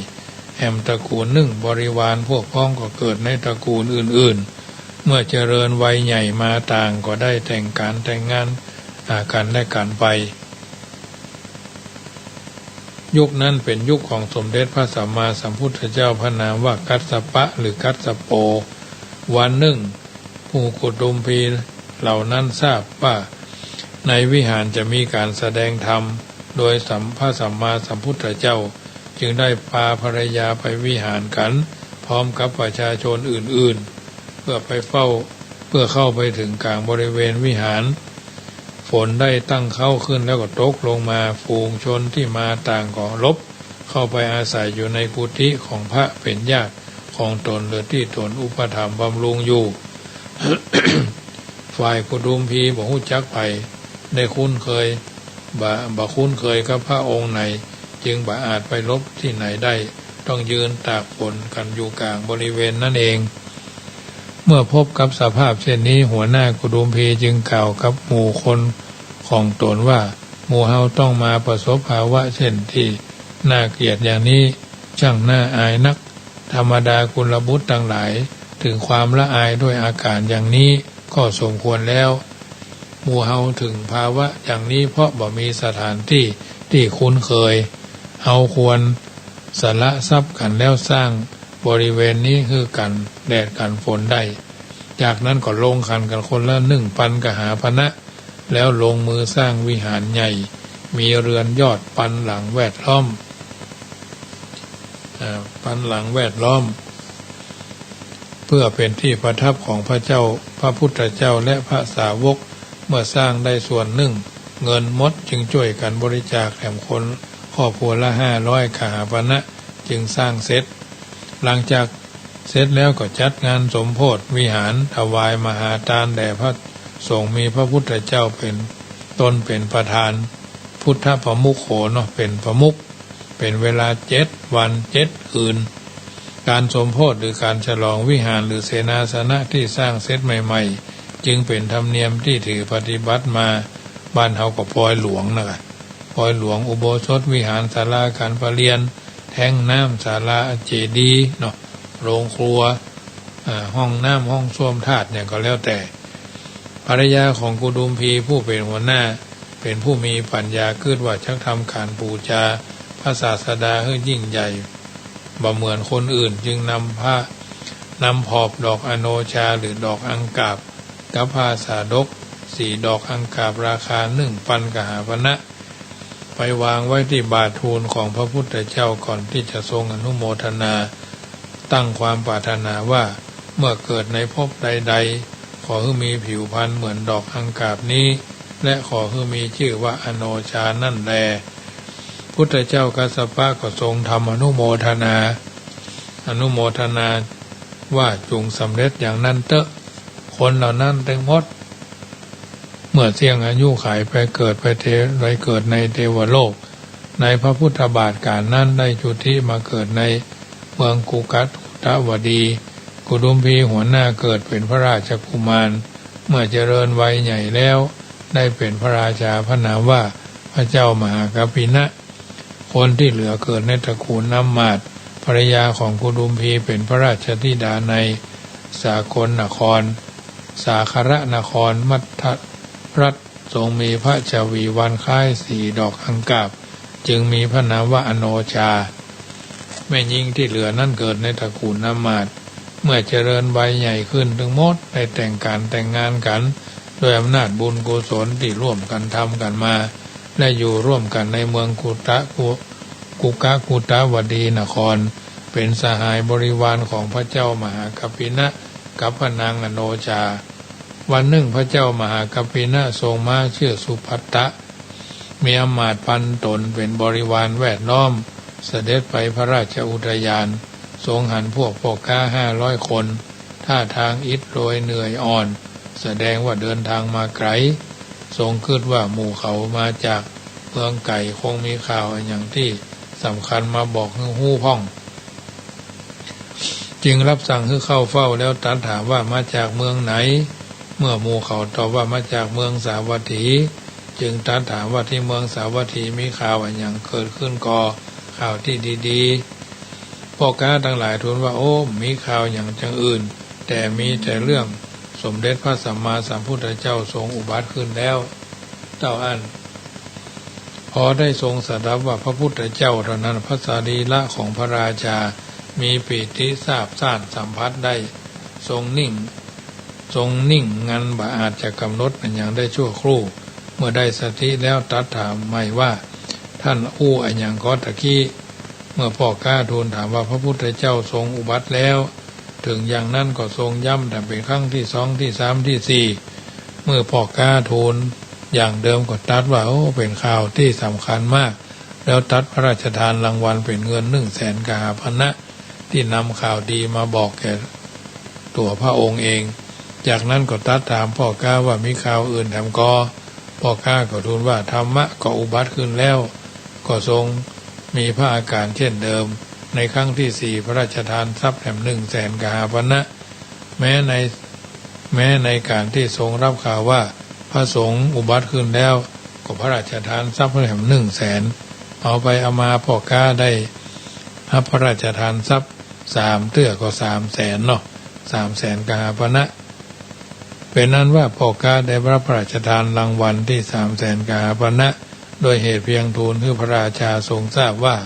แหมตระกูลนึ่ง บริวารพวกพ้องก็เกิดในตระกูลอื่นๆ เมื่อเจริญวัยใหญ่มาต่างก็ได้แต่งก๋านแต่งงาน อ่า กั๋นและกั๋นไป ยุคนั้นเป๋นยุคของสมเด็จพระสัมมาสัมพุทธเจ้าพระนามว่ากัสสปะหรือกัสสโป วันนึ่ง หมู่กุดุมพีเหล่านั้นทราบว่าในวิหารจะมีก๋านแสดงธรรมโดยสัม พระสัมมาสัมพุทธเจ้า จึงได้ปาภรรยาไปวิหารกั๋นพร้อมกับประชาชนอื่นๆ เพื่อไปเฝ้า เพื่อเข้าไปเถิงก๋างบริเวณวิหาร ฝนได้ตั้งเค้าขึ้นแล้วก็ตกลงมา ฝูงชนตี้มาต่างก็หลบเข้าไปอาศัยอยู่ในกุฏิของพระเป๋นญาติของตนหรือตี้ตนอุปถัมภ์บำรุงอยู่ ฝ่ายกุดุมพีบ่ฮู้จักใผ ได้คุ้นเคย บ่ บ่คุ้นเคยกับพระองค์ไหน จึงบ่อาจไปหลบตี้ไหนได้ ต้องยืนตากฝนกั๋นอยู่ก๋างบริเวณนั้นเอง เมื่อพบกับสภาพเช่นนี้ หัวหน้ากุดุมพีจึงกล่าวกับหมู่คนของตนว่า หมู่เฮาต้องมาประสบภาวะเช่นตี้น่าเกลียดอย่างนี้ ช่างน่าอายนัก ธรรมดากุลบุตรตังหลาย เถิงความละอายด้วยอาก๋านอย่างนี้ก็สมควรแล้ว หมู่เฮาเถิงภาวะอย่างนี้เพราะบ่มีสถานตี้ตี้คุ้นเคย เฮาควรสละทรัพย์กั๋นแล้วสร้างบริเวณนี้หื้อกั๋นแดดกั๋นฝนได้ จากนั้นก็ลงขันกั๋นคนละหนึ่งปันกหาปณะ แล้วลงมือสร้างวิหารใหญ่ มีเรือนยอดปันหลังแวดล้อม อ่า ปันหลังแวดล้อม เพื่อเป๋นตี้ประทับของพระเจ้า พระพุทธเจ้าและพระสาวก เมื่อสร้างได้ส่วนหนึ่ง เงินหมดจึงจ้วยกั๋นบริจาคแถมคนครอบครัวละห้าร้อยกหาปณะ จึงสร้างเสร็จ หลังจากเสร็จแล้วก็จัดงานสมโภชน์วิหาร ถวายมหาตานแด่พระสงฆ์ มีพระพุทธเจ้าเป๋น ตนเป๋นประธาน พุทธปมุขโขเนาะ เป๋นประมุข เป๋นเวลาเจ็ดวันเจ็ดคืน ก๋านสมโภชน์หรือก๋านฉลองวิหารหรือเสนาสนะตี้สร้างเสร็จใหม่ๆ จึงเป๋นธรรมเนียมตี้ถือปฏิบัติมา บ้านเฮาก็ปอยหลวงนะกะ ปอยหลวง อุโบสถวิหาร ศาลาก๋านประเรียน แท้งน้ำ ศาลาเจดีย์เนาะ โรงครัว อ่า ห้องน้ำ ห้องส้วมธาตุหยังก็แล้วแต่ ภรรยาของกุดุมพีผู้เป๋นหัวหน้า เป๋นผู้มีปัญญา กึ๊ดว่าจักทำก๋านปู๋จาพระศาสดาหื้อยิ่งใหญ่ บ่เหมือนคนอื่น จึงนำผ้า นำผอบดอกอโนชาหรือดอกอังกาบ กับผ้าสาดก สี่ดอกอังกาบราคาหนึ่งปันกหาปณะ ไปวางไว้ตี้บาททูลของพระพุทธเจ้า ก่อนตี้จะทรงอนุโมทนา ตั้งความปรารถนาว่า เมื่อเกิดในภพใดๆ ขอหื้อมีผิวพรรณเหมือนดอกอังกาบนี้ และขอหื้อมีจื้อว่าอโนชานั่นแล พุทธเจ้ากัสสปะก็ทรงทำอนุโมทนา อนุโมทนาว่าจุ่งสำเร็จอย่างนั้นเต๊อะ คนเหล่านั้นตึงหมด เมื่อเสี้ยงอายุขัยไปเกิด ไปเท- ไปเกิดในเทวโลก ในพระพุทธบาทก๋าลนั้นได้จุติมาเกิดในเมืองกุกะกุตวดี กุดุมพีหัวหน้าเกิดเป๋นพระราชกุมาร เมื่อเจริญวัยใหญ่แล้ว ได้เป๋นพระราชาพระนามว่าพระเจ้ามหากัปปินะ คนตี้เหลือเกิดในตระกูลอำมาตย์ ภรรยาของกุดุมพีเป๋นพระราชธิดาในสากลนคร สาครนคร มัทธรัฐ ทรงมีพระชวีวันคล้ายสี่ดอกอังกาบ จึงมีพระนามว่าอโนชา แม่ญิงตี้เหลือนั้นเกิดในตระกูลอำมาตย์ เมื่อเจริญวัยใหญ่ขึ้นตึงหมด ได้แต่งก๋านแต่งงานกั๋น ด้วยอำนาจบุญกุศลตี้ร่วมกั๋นทำกั๋นมา และอยู่ร่วมกั๋นในเมืองกุตะกุ- กุกะกุตวดีนคร เป๋นสหายบริวารของพระเจ้ามหากัปปินะ กับพระนางอโนชา วันนึ่งพระเจ้ามหากัปปินะทรงม้าจื้อสุภัตตะ มีอำมาตย์พันต๋นเป๋นบริวารแวดล้อม เสด็จไปพระราชอุทยาน ทรงหันพวกป้อก๊าห้าร้อยคน ท่าตางอิดโรยเหนื่อยอ่อน แสดงว่าเดินตางมาไก๋ ทรงกึ๊ดว่าหมู่เขามาจากเมืองไก๋ คงมีข่าวอะหยังตี้สำคัญมาบอกหื้อฮู้พ่อง จึงรับสั่งหื้อเข้าเฝ้า แล้วตรัสถามว่ามาจากเมืองไหน เมื่อหมู่เขาตอบว่ามาจากเมืองสาวัตถี จึงตรัสถามว่าตี้เมืองสาวัตถีมีข่าวอะหยังเกิดขึ้นก่อ ข่าวตี้ดีๆ ป้อก๊าตังหลายทูลว่า โอ้ บ่มีข่าวหยังอย่างอื่น แต่มีแต่เรื่องสมเด็จพระสัมมาสัมพุทธเจ้าทรงอุบัติขึ้นแล้ว เต้าอั้น พอได้ทรงสดับว่าพระพุทธเจ้าเต้านั้น พระสรีระของพระราชามีปีติซาบซ่านสัมผัสได้ ทรงนิ่ง ทรงนิ่งงันบ่อาจจะกำหนดอะหยังได้ชั่วครู่ เมื่อได้สติแล้วตรัสถามใหม่ว่า ท่านอู้อะหยังก๊อตะกี้ เมื่อป้อก๊าทูลถามว่าพระพุทธเจ้าทรงอุบัติแล้ว เถิงอย่างนั้นก็ทรงย้ำแถมเป๋นครั้งตี้สอง ตี้สาม ตี้สี่ เมื่อป้อก๊าทูลอย่างเดิมก็ตรัสว่า โอ้ เป๋นข่าวตี้สำคัญมาก แล้วตรัสพระราชทานรางวัลเป๋นเงินหนึ่งแสนกหาปณะ ตี้นำข่าวดีมาบอกแก่ตั๋วพระองค์เอง จากนั้นก็ตรัสถามป้อก๊าว่ามีข่าวอื่นแถมก่อ ป้อก๊าก็ทูลว่าธรรมะก็อุบัติขึ้นแล้ว ก็ทรงมีพระอาก๋านเช่นเดิม ในครั้งตี้สี่พระราชทานทรัพย์แถมหนึ่งแสนกหาปณะ แม้ใน แม้ในก๋านตี้ทรงฮับข่าวว่าพระสงฆ์อุบัติขึ้นแล้ว ก็พระราชทานทรัพย์แถมหนึ่งแสน เอาไปเอามาป้อก๊าได้ฮับพระราชทานทรัพย์ สามเตื้อก็สามแสนเนาะ สามแสนกหาปณะ เป็นอันว่าป้อก๊าได้รับพระราชทานรางวัลตี้สามแสนกหาปณะ โดยเหตุเพียงทูลหื้อพระราชาทรงทราบว่า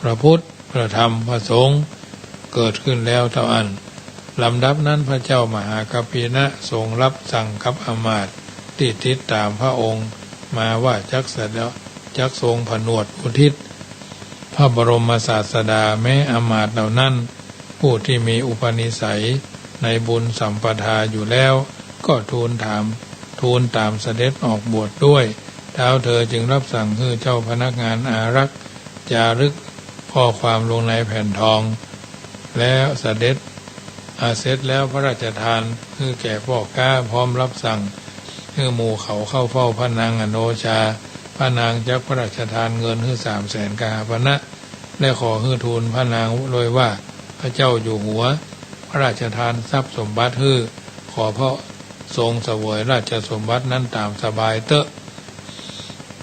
พระพุทธ พระธรรม พระสงฆ์ เกิดขึ้นแล้วเต้าอั้น ลำดับนั้นพระเจ้ามหากัปปินะทรงรับสั่งกับอำมาตย์ตี้ติดต๋ามพระองค์มาว่าจักสะเดาะ จักทรงผนวดอุทิศพระบรมศาสดา แม้อำมาตย์เหล่านั้น ผู้ตี้มีอุปนิสัยในบุญสัมปทาอยู่แล้ว ก็ทูลถาม ทูลต๋ามเสด็จออกบวชดด้วย ท้าวเธอจึงรับสั่งหื้อเจ้าพนักงานอารักษ์จารึกข้อความลงในแผ่นทอง แล้วเสด็จ อาเสร็จแล้วพระราชทานหื้อแก่ป้อก๊า พร้อมรับสั่งหื้อหมู่เขาเข้าเฝ้าพระนางอโนชา พระนางจักพระราชทานเงินหื้อสามแสนกหาปณะ และขอหื้อทูลพระนางด้วยว่า พระเจ้าอยู่หัวพระราชทานทรัพย์สมบัติหื้อ ขอพระทรงเสวยราชสมบัตินั้นต๋ามสบายเต๊อะ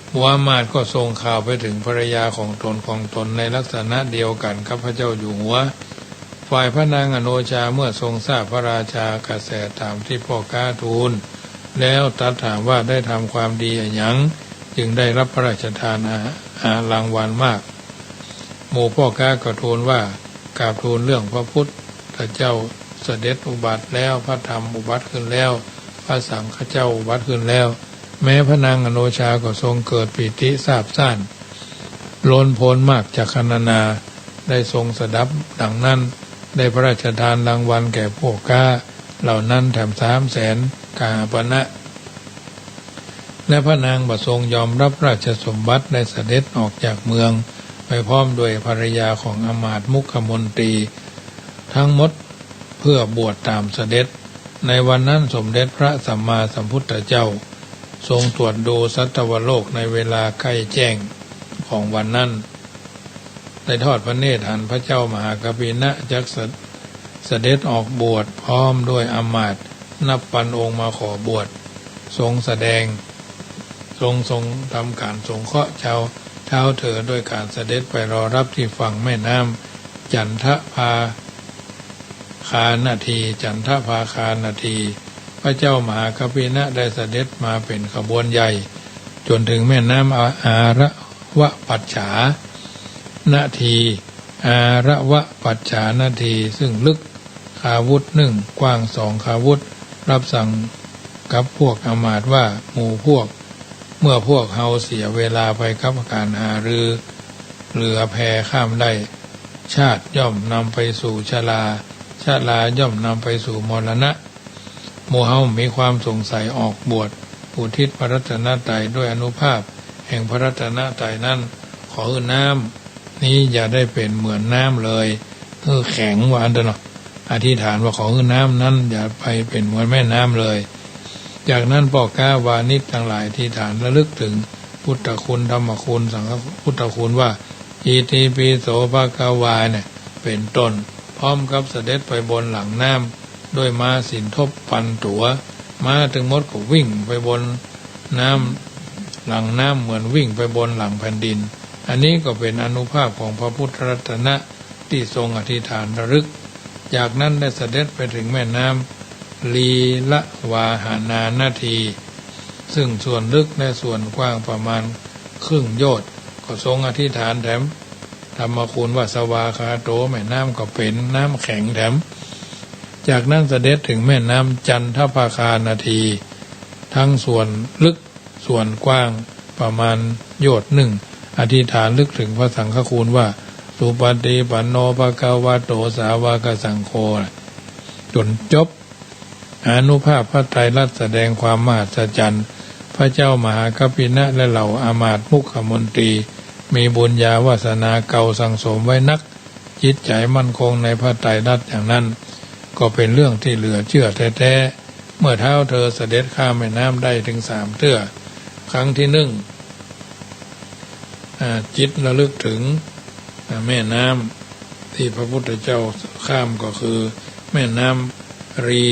หมู่อำมาตย์ก็ส่งข่าวไปถึงภรรยาของตนของตนในลักษณะเดียวกั๋นกับพระเจ้าอยู่หัว ฝ่ายพระนางอโนชาเมื่อทรงทราบพระราชากระแสต๋ามตี้ป้อก๊าทูล แล้วตรัสถามว่าได้ทำความดีอะหยัง จึงได้รับพระราชทานอา อารางวัลมาก หมู่ป้อก๊าก็ทูลว่า กราบทูลเรื่องพระพุทธเจ้าเสด็จอุบัติแล้ว พระธรรมอุบัติขึ้นแล้ว พระสังฆเจ้าอุบัติขึ้นแล้ว แม้พระนางอโนชาก็ทรงเกิดปีติซาบซ่าน ล้นพ้นมากจักขันนา ได้ทรงสดับดังนั้น ได้พระราชทานรางวัลแก่ป้อก๊าเหล่านั้นแถมสามแสนกหาปณะ และพระนางบ่ทรงยอมรับราชสมบัติ ได้เสด็จออกจากเมืองไปพร้อมด้วยภรรยาของอำมาตย์มุขมนตรีทั้งหมด เพื่อบวชต๋ามเสด็จ ในวันนั้นสมเด็จพระสัมมาสัมพุทธเจ้า ทรงตรวจดูสัตวโลกในเวลาใกล้แจ้งของวันนั้น ได้ทอดพระเนตรหันพระเจ้ามหากัปปินะจักเส เสด็จออกบวชพร้อมด้วยอำมาตย์นับปันองค์มาขอบวช ทรงแสดง ทรง ทรงทำก๋านสงเคราะห์ชาว ท้าวเธอด้วยก๋านเสด็จไปรอรับตี้ฝั่งแม่น้ำจันทภาคานาที จันทภาคานาที พระเจ้ามหากัปปินะได้เสด็จมาเป๋นขบวนใหญ่ จ๋นถึงแม่น้ำอา อาระวะปัจฉานาที อาระวะปัจฉานาที ซึ่งลึกคาวุธนึ่ง กว้างสองคาวุธ รับสั่งกับพวกอำมาตย์ว่า หมู่พวก เมื่อพวกเฮาเสียเวลาไปกับก๋านหารือ เรือแพข้ามได้ ชาติย่อมนำไปสู่ชรา ชราย่อมนำไปสู่มรณะ หมู่เฮามีความสงสัยออกบวชอุทิศพระรัตนตรัย ด้วยอานุภาพแห่งพระรัตนตรัยนั้น ขอหื้อน้ำนี้อย่าได้เป๋นเหมือนน้ำเลย หื้อแข็ง ว่าอั้นเถอะเนาะ อธิษฐานว่าขอหื้อน้ำนั้นอย่าไปเป๋นเหมือนแม่น้ำเลย จากนั้นป้อก๊าวานิชตังหลายอธิษฐานระลึกถึงพุทธคุณ ธรรมคุณ สังฆพุทธคุณว่า อิติปิโสภะคะวา เนี่ย เป๋นต้น พร้อมกับเสด็จไปบนหลังน้ำ ด้วยม้าสินทบปันตั๋ว ม้าตึงหมดก็วิ่งไปบนน้ำ หลังน้ำเหมือนวิ่งไปบนหลังแผ่นดิน อันนี้ก็เป๋นอานุภาพของพระพุทธรัตนะตี้ทรงอธิษฐานระลึก จากนั้นได้เสด็จไปถึงแม่น้ำลีละวาหนานาที ซึ่งส่วนลึกและส่วนกว้างประมาณครึ่งโยชน์ ก็ทรงอธิษฐานแถมธรรมคุณว่า สวาคาโต แม่น้ำก็เป๋นน้ำแข็งแถม จากนั้นเสด็จถึงแม่น้ำจันทภาคานาที ทั้งส่วนลึกส่วนกว้างประมาณโยชน์นึ่ง อธิษฐานระลึกถึงพระสังฆคุณว่า สุปฏิปันโนภะคะวะโต สาวกสังโฆ จ๋นจบ อานุภาพพระไตรลักษณ์แสดงความมหัศจรรย์ พระเจ้ามหากัปปินะและเหล่าอำมาตย์มุขมนตรี มีบุญญาวาสนาเก่าสั่งสมไว้นัก จิตใจ๋มั่นคงในพระไตรลักษณ์อย่างนั้น ก็เป๋นเรื่องตี้เหลือเจื้อแต๊ๆ เมื่อท้าวเธอเสด็จข้ามแม่น้ำได้ถึงสามเตื้อ ครั้งตี้นึ่ง อ่า จิตระลึกถึง อ่า แม่น้ำตี้พระพุทธเจ้าข้ามก็คือแม่น้ำลี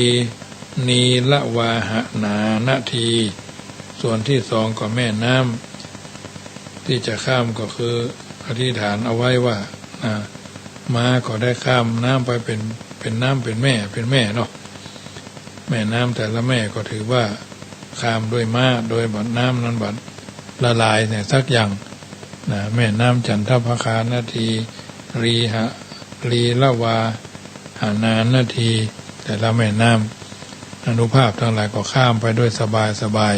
นีละวาหนานาที ส่วนตี้สองก็แม่น้ำตี้จะข้ามก็คืออธิษฐานเอาไว้ว่า อ่า ม้าก็ได้ข้ามน้ำไปเป๋น เป๋นน้ำเป๋นแม่ เป๋นแม่เนาะ แม่น้ำแต่ละแม่ก็ถือว่าข้ามด้วยม้า โดยบ่น้ำนั้นบ่ละลายเนี่ยสักอย่างนะ แม่น้ำจันทภคานาที รีหะ รีละวาหานานาที แต่ละแม่น้ำ อานุภาพตังหลายก็ข้ามไปด้วยสบายสบาย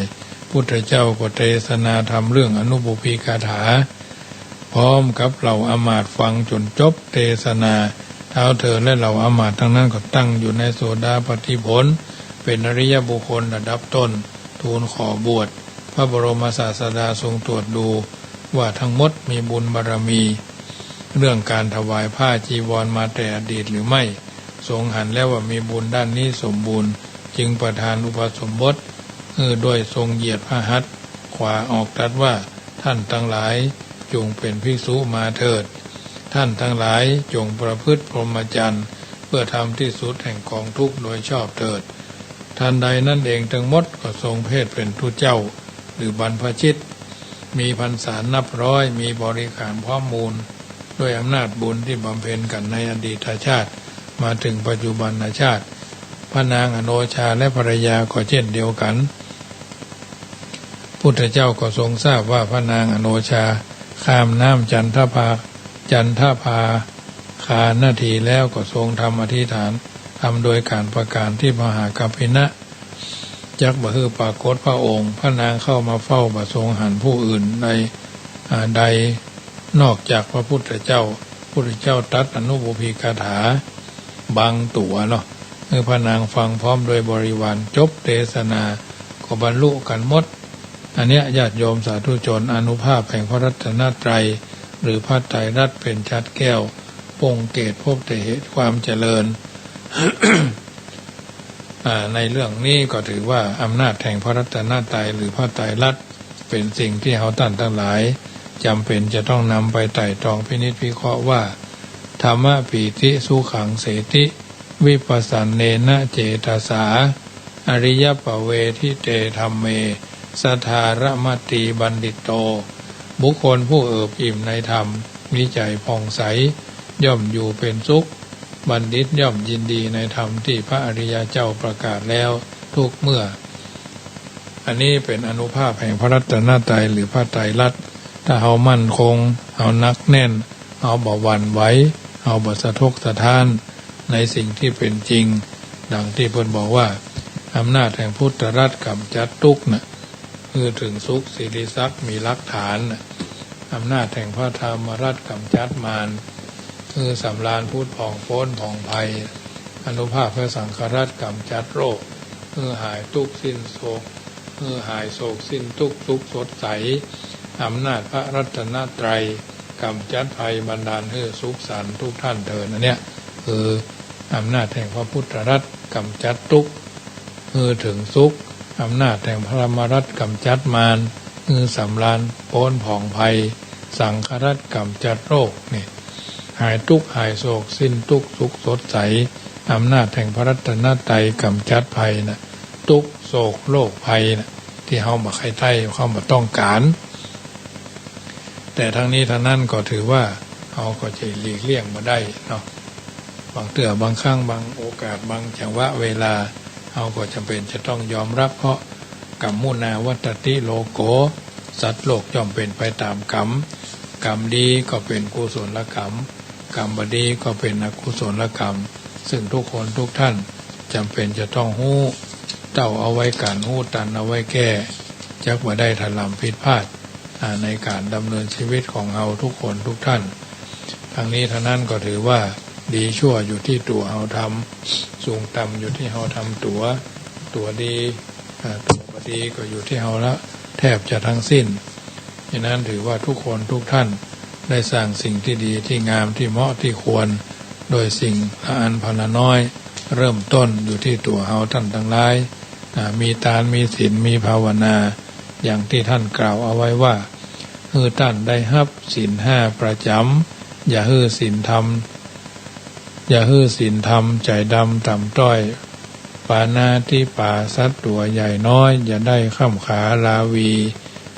พุทธเจ้าก็เตสนาธรรมเรื่องอนุปุพพีคาถา พร้อมกับเหล่าอำมาตย์ฟังจ๋นจบเตสนา ท้าวเถิดและเหล่าอำมาตย์ตังนั้นก็ตั้งอยู่ในโสดาปัตติผล เป๋นอริยบุคคลระดับต้น ทูลขอบวช พระบรมศาสดาทรงตรวจดูว่าทั้งหมดมีบุญบารมี เรื่องการถวายผ้าจีวรมาแต่อดีตหรือไม่ ทรงหันแล้วว่ามีบุญด้านนี้สมบูรณ์ จึงประทานอุปสมบทหื้อด้วย ทรงเหยียดพระหัตถ์ขวาออกตรัสว่า ท่านตังหลายจงเป๋นภิกษุมาเถิด ท่านตังหลายจงประพฤติพรหมจรรย์ เพื่อทำที่สุดแห่งกองทุกข์โดยชอบเถิด ทันใดนั้นเองตึงหมดก็ทรงเพศเป๋นตุ๊เจ้า หรือบรรพชิต มีพรรษานับร้อย มีบริขารพร้อมมูล ด้วยอำนาจบุญที่บำเพ็ญกั๋นในอดีตชาติ มาถึงปัจจุบันชาติ พระนางอโนชาและภรรยาก็เช่นเดียวกั๋น พุทธเจ้าก็ทรงทราบว่าพระนางอโนชาข้ามน้ำจันทภา จันทภาคานาทีแล้วก็ทรงทำอธิษฐานธรรมโดยการประการที่มหากัปปินะ จักบ่หื้อปรากฏพระองค์ พระนางเข้ามาเฝ้าบ่ทรงหันผู้อื่นใด อ่า ใดนอกจากพระพุทธเจ้า พุทธเจ้าตรัสอนุปุพพีคาถาบางตั๋วเนาะ หื้อพระนางฟังพร้อมด้วยบริวาร จบเตสนาก็บรรลุกั๋นหมด อันเนี้ยญาติโยมสาธุชน อานุภาพแห่งพระรัตนตรัย หรือพระไตรลักษณ์เป๋นฉัตรแก้ว ป้องเกศพบแต่เหตุความเจริญ อ่า ในเรื่องนี้ก็ถือว่าอำนาจแห่งพระรัตนตรัยหรือพระไตรลักษณ์เป๋นสิ่งที่เฮาต้านตังหลายจ๋ำเป๋นจะต้องนำไปไตร่ตรองพินิจพิเคราะห์ว่า ธรรมะปีติสุขังเสติ วิปสสรรเณนะเจตสา อริยปเวทิเตธัมเม สทธารมตีบัณฑิโต บุคคลผู้เอิบอิ่มในธรรม มีใจ๋ผ่องใส ย่อมอยู่เป๋นสุข บัณฑิตย่อมยินดีในธรรมที่พระอริยเจ้าประกาศแล้วทุกเมื่อ อันนี้เป๋นอานุภาพแห่งพระรัตนตรัยหรือพระไตรลักษณ์ ถ้าเฮามั่นคง เฮาหนักแน่น เฮาบ่หวั่นไหว เฮาบ่สะทกสะท้านในสิ่งที่เป๋นจริง ดังที่เปิ้นบอกว่า อำนาจแห่งพุทธรัตน์ก๋ำจัดตุ๊กข์น่ะ หื้อเถิงสุข สิริศักดิ์มีหลักฐานน่ะ อำนาจแห่งพระธรรมรัตน์ก๋ำจัดมาร หื้อสำราญผุดผ่องป๊นผ่องไพร อานุภาพพระสังฆรัตน์ก๋ำจัดโรค หื้อหายตุ๊กข์สิ้นโศก หื้อหายโศกสิ้นตุ๊กข์ สุขสดใส อำนาจพระรัตนตรัยก๋ำจัดภัย บันดาลหื้อสุขสันต์ทุกท่านเถิด อันเนี้ยคืออำนาจแห่งพระพุทธรัตน์ก๋ำจัดตุ๊กข์ หื้อเถิงสุข อำนาจแห่งพระธรรมรัตน์ก๋ำจัดมาร หื้อสำราญป๊นผ่องไพร สังฆรัตน์ก๋ำจัดโรค นี่ หายตุ๊กข์หายโศก สิ้นตุ๊กข์ สุขสดใส อำนาจแห่งพระรัตนตรัยก๋ำจัดภัยน่ะ ตุ๊กข์ โศก โรค ภัยน่ะ ตี้เฮาบ่ใค่ใต้ เฮาบ่ต้องก๋าน แต่ตังนี้ตังนั้นก็ถือว่าเฮาก็จะหลีกเลี่ยงบ่ได้เนาะ บางเตื้อบางครั้ง บางโอกาส บางจังหวะเวลา เฮาก็จ๋ำเป๋นจะต้องยอมรับ เพราะ กัมมุนาวัตตติโลโก สัตว์โลกย่อมเป๋นไปต๋ามกรรม กรรมดีก็เป๋นกุศลกรรม กรรมบ่ดีก็เป๋นอกุศลกรรม ซึ่งทุกคนทุกท่านจ๋ำเป๋นจะต้องฮู้เต้าเอาไว้กั๋น ฮู้ตันเอาไว้แก้ จักบ่ได้ถลำผิดพลาด อ่า ในก๋านดำเนินชีวิตของเฮาทุกคนทุกท่าน ตังนี้ตังนั้นก็ถือว่าดีชั่วอยู่ตี้ตั๋วเฮาทำ สูงต่ำอยู่ตี้เฮาทำตั๋ว ตั๋วดี อ่า ตั๋วบ่ดีก็อยู่ตี้เฮาละ แทบจะทั้งสิ้น ฉะนั้นถือว่าทุกคนทุกท่านได้สร้างสิ่งตี้ดีตี้งามตี้เหมาะตี้ควร โดยสิ่งละอันพอละน้อย เริ่มต้นอยู่ตี้ตั๋วเฮาต้านตังหลาย อ่า มีตาน มีศีล มีภาวนา อย่างตี้ต้านกล่าวเอาไว้ว่า หื้อต้านได้ฮับศีลห้าประจ๋ำ อย่าหื้อศีลธรรม อย่าหื้อศีลธรรมใจ๋ดำต่ำต้อย ปาณาติปาตสัตว์ตั๋วใหญ่น้อย อย่าได้ค่ำขาราวี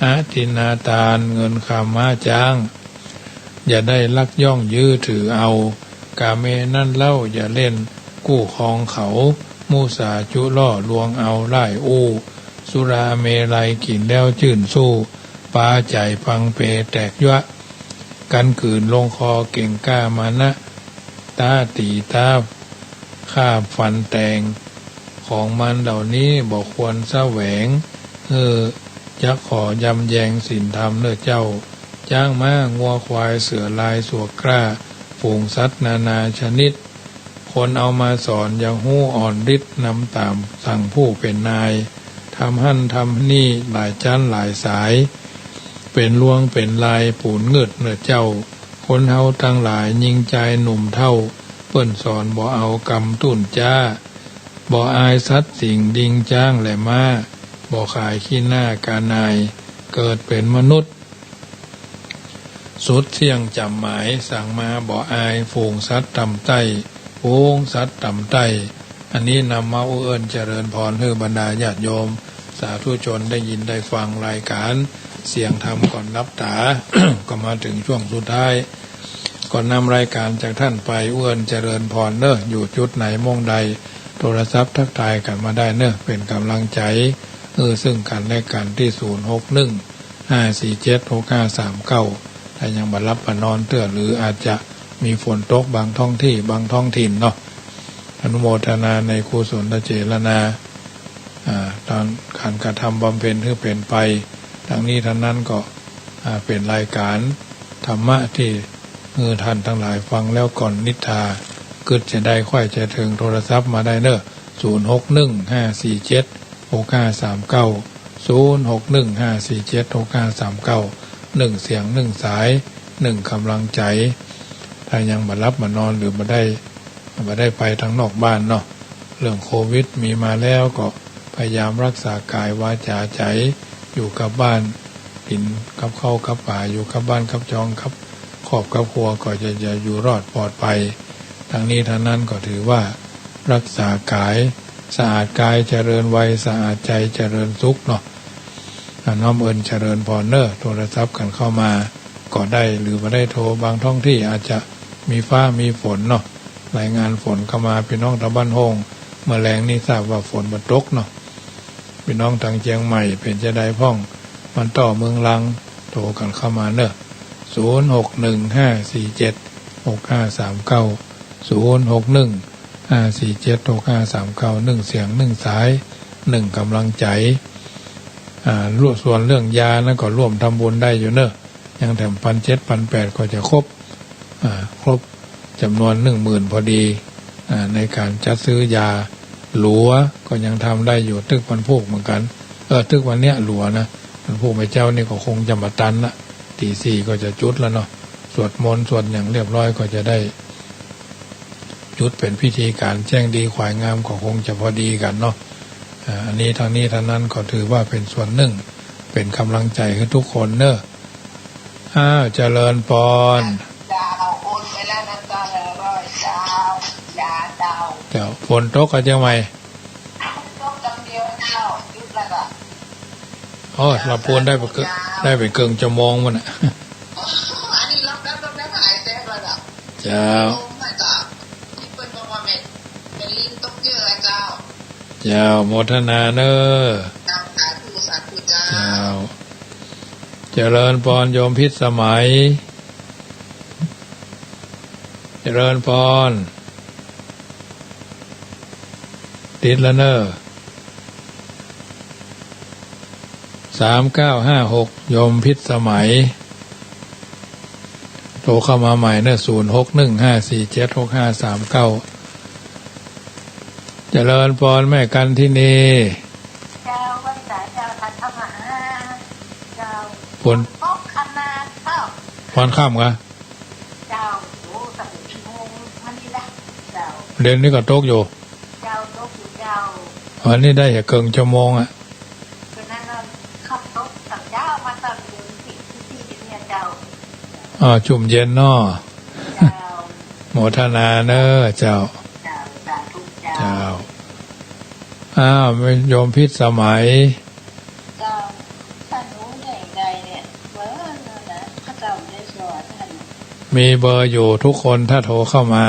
อทินนาตาน เงินคำม้าจ๊าง อย่าได้ลักย่องยื้อถือเอา กาเมนั้นเล่าอย่าเล่นกู้ครองเขา มุสาจุล่อลวงเอาล่ายอู้ สุราเมรัยกิ๋นแล้วจื้นสู้ ปาใจ๋ปังเปแตกยวะ กั๋นกื๋นลงคอเก่งกล้ามานะ ต๊าตี๋ต๊าฆ่าฟันแตง ของมันเหล่านี้บ่ควรแสวง เออ จักขอยำแยงศีลธรรมเน่อเจ้า จ๊างม้างัวควายเสือลายสวกกล้า ฝูงสัตว์นานาชนิด คนเอามาสอนยังฮู้อ่อนฤทธิ์ นำต๋ามสั่งผู้เป๋นนาย ทำหั้นทำนี่หลายจั๊นหลายสาย เป๋นลวงเป๋นลายปูนงืดเน่อเจ้า คนเฮาตังหลายยิ่งจายหนุ่มเฒ่า เปิ้นสอนบ่เอากำตุ้นจ๊า บ่อายสัตว์สิงห์ลิงจ๊างและม้า บ่ขายขี้หน้ากานาย เกิดเป๋นมนุษย์ สุดเสี้ยงจ๋ำหมาย สั่งมาบ่อาย ฝูงสัตว์ต่ำใต้ ฝูงสัตว์ต่ำใต้ อันนี้นำมาอู้เอิ้นเจริญพรหื้อบรรดาญาติโยม สาธุชนได้ยินได้ฟังรายการเสียงธรรมก่อนหลับต๋า ก็มาเถิงช่วงสุดท้าย ก่อนนำรายการจากท่านไป อู้เอิ้นเจริญพรเน่อ อยู่จุดไหนม่องใด โทรศัพท์ทักทายกั๋นมาได้เน่อ เป๋นก๋ำลังใจ๋ เออ ซึ่งกั๋นและกั๋นตี้ ศูนย์ หก หนึ่ง ห้า สี่ เจ็ด หก ห้า สาม เก้า ถ้ายังบ่หลับบ่นอนเตื้อ หรืออาจจะมีฝนตกบางท้องตี้บางท้องถิ่นเนาะ อนุโมทนาในกุศลเจตนา อ่า ต๋อนก๋านกระทำบำเพ็ญหื้อเป๋นไป ตังนี้ตังนั้นก็ อ่า เป๋นรายการธรรมะตี้ เออ ท่านตังหลายฟังแล้วก่อนนิทรา กึ๊ดจะได้ใค่จะเถิง โทรศัพท์มาได้เน่อ ศูนย์ หก หนึ่ง ห้า สี่ เจ็ด หก ห้า สาม เก้า ศูนย์ หก หนึ่ง ห้า สี่ เจ็ด หก ห้า สาม เก้า นึ่งเสียงนึ่งสาย นึ่งก๋ำลังใจ๋ ถ้ายังบ่หลับบ่นอน หรือบ่ได้ บ่ได้ไปตางนอกบ้านเนาะ เรื่องโควิดมีมาแล้วก็พยายามรักษากายวาจ๋าใจ๋ อยู่กับบ้าน กิ๋นกับข้าวกับป๋า อยู่กับบ้านกับจองกับครอบกับครัว ก็จะ จะอยู่รอดปลอดภัย ตังนี้ตังนั้นก็ถือว่ารักษากาย สะอาดกายเจริญวัย สะอาดใจ๋เจริญสุขเนาะ อ่า น้อมเอิ้นเจริญพรเน่อ โทรศัพท์กั๋นเข้ามาก็ได้ หรือบ่ได้โทร บางท้องตี้อาจจะมีฟ้ามีฝนเนาะ รายงานฝนเข้ามา ปี้น้องตางบ้านโฮ่ง เมื่อแลงนี้ทราบว่าฝนบ่ตกเนาะ ปี้น้องตางเจียงใหม่เป๋นจาใดพ่อง บ้านต้อ เมืองลัง โทรกั๋นเข้ามาเน่อ ศูนย์ หก หนึ่ง ห้า สี่ เจ็ด หก ห้า สาม เก้า ศูนย์ หก หนึ่ง ห้า สี่ เจ็ด หก ห้า สาม เก้า นึ่งเสียงนึ่งสาย นึ่งก๋ำลังใจ๋ อ่า ส่วนเรื่องยานั้นก็ร่วมทำบุญได้อยู่เน่อ ยังแถมพันเจ็ด พันแปด ก็จะครบ อ่า ครบจำนวนหนึ่งหมื่นพอดี อ่า ในก๋านจัดซื้อยา ตั๋วก็ยังทำได้อยู่ ตึกวันพูกเหมือนกั๋น เออ ตึกวันเนี้ยตั๋วนะ วันพูกแม่เจ้านี่ก็คงจะบ่ตันละ ตี๋สี่ก็จะจุดแล้วเนาะ สวดมนต์สวดหยังเรียบร้อยก็จะได้ จุดเป๋นพิธีก๋านแจ้งดีขวายงามก็คงจะพอดีกั๋นเนาะ อ่า อันนี้ตังนี้ตังนั้นก็ถือว่าเป๋นส่วนนึ่ง เป๋นก๋ำลังใจ๋หื้อทุกคนเน่อ อ้าว เจริญปอน เจ้า โอนไปแล้วนะเจ้า ห้าร้อยเจ้า ยาเจ้า เจ้า ฝนตกกาเจียงใหม่ ตกกำเดียวเจ้า หยุดแล้วก็ อ๋อ ลำพูนได้ไปเกือบ ได้ไปเกือบชั่วโมงมันน่ะ อันนี้ลำดับลำดับหายแซงแล้วก็ เจ้า ลมน่ะเจ้า ที่เปิ้นบอกว่าแม่น แม่นลินตกเยอะอะเจ้า เจ้า โมทนาเน่อ เจ้า สาธุ สาธุเจ้า เจ้า เจริญปอนโยมพิสมัย เจริญปอน ติดแล้วเน่อ สามเก้าห้าหก โยมพิสมัย โทรเข้ามาใหม่เน่อ ศูนย์ หก หนึ่ง ห้า สี่ เจ็ด หก ห้า สาม เก้า เจริญปอนแม่กันทินี เจ้า วันเสาร์เจ้า ทันเข้ามาหา เจ้า ฝน ตกขนาดเจ้า วันค่ำกะ เจ้า โอ้ ตั้งแต่กี่โมงมานี่ละ เจ้า เดี๋ยวนี้ก็ตกอยู่ เจ้า ตกอยู่เจ้า วันนี้ได้แค่เกือบชั่วโมงอะ คืนนั้นเราขับตกตอนเช้ามาตอนเย็นสิบนาทีเนี่ยเจ้า อ่า ชุ่มเย็นเนาะ เจ้า โมทนาเน่อเจ้า เจ้า สาธุเจ้า เจ้า อ้าว โยมพิสมัย เจ้า ถ้าหนูแห่งใดเนี่ย เว้อนะ พระเจ้าได้สอนท่าน มีเบอร์อยู่ทุกคนถ้าโทรเข้ามา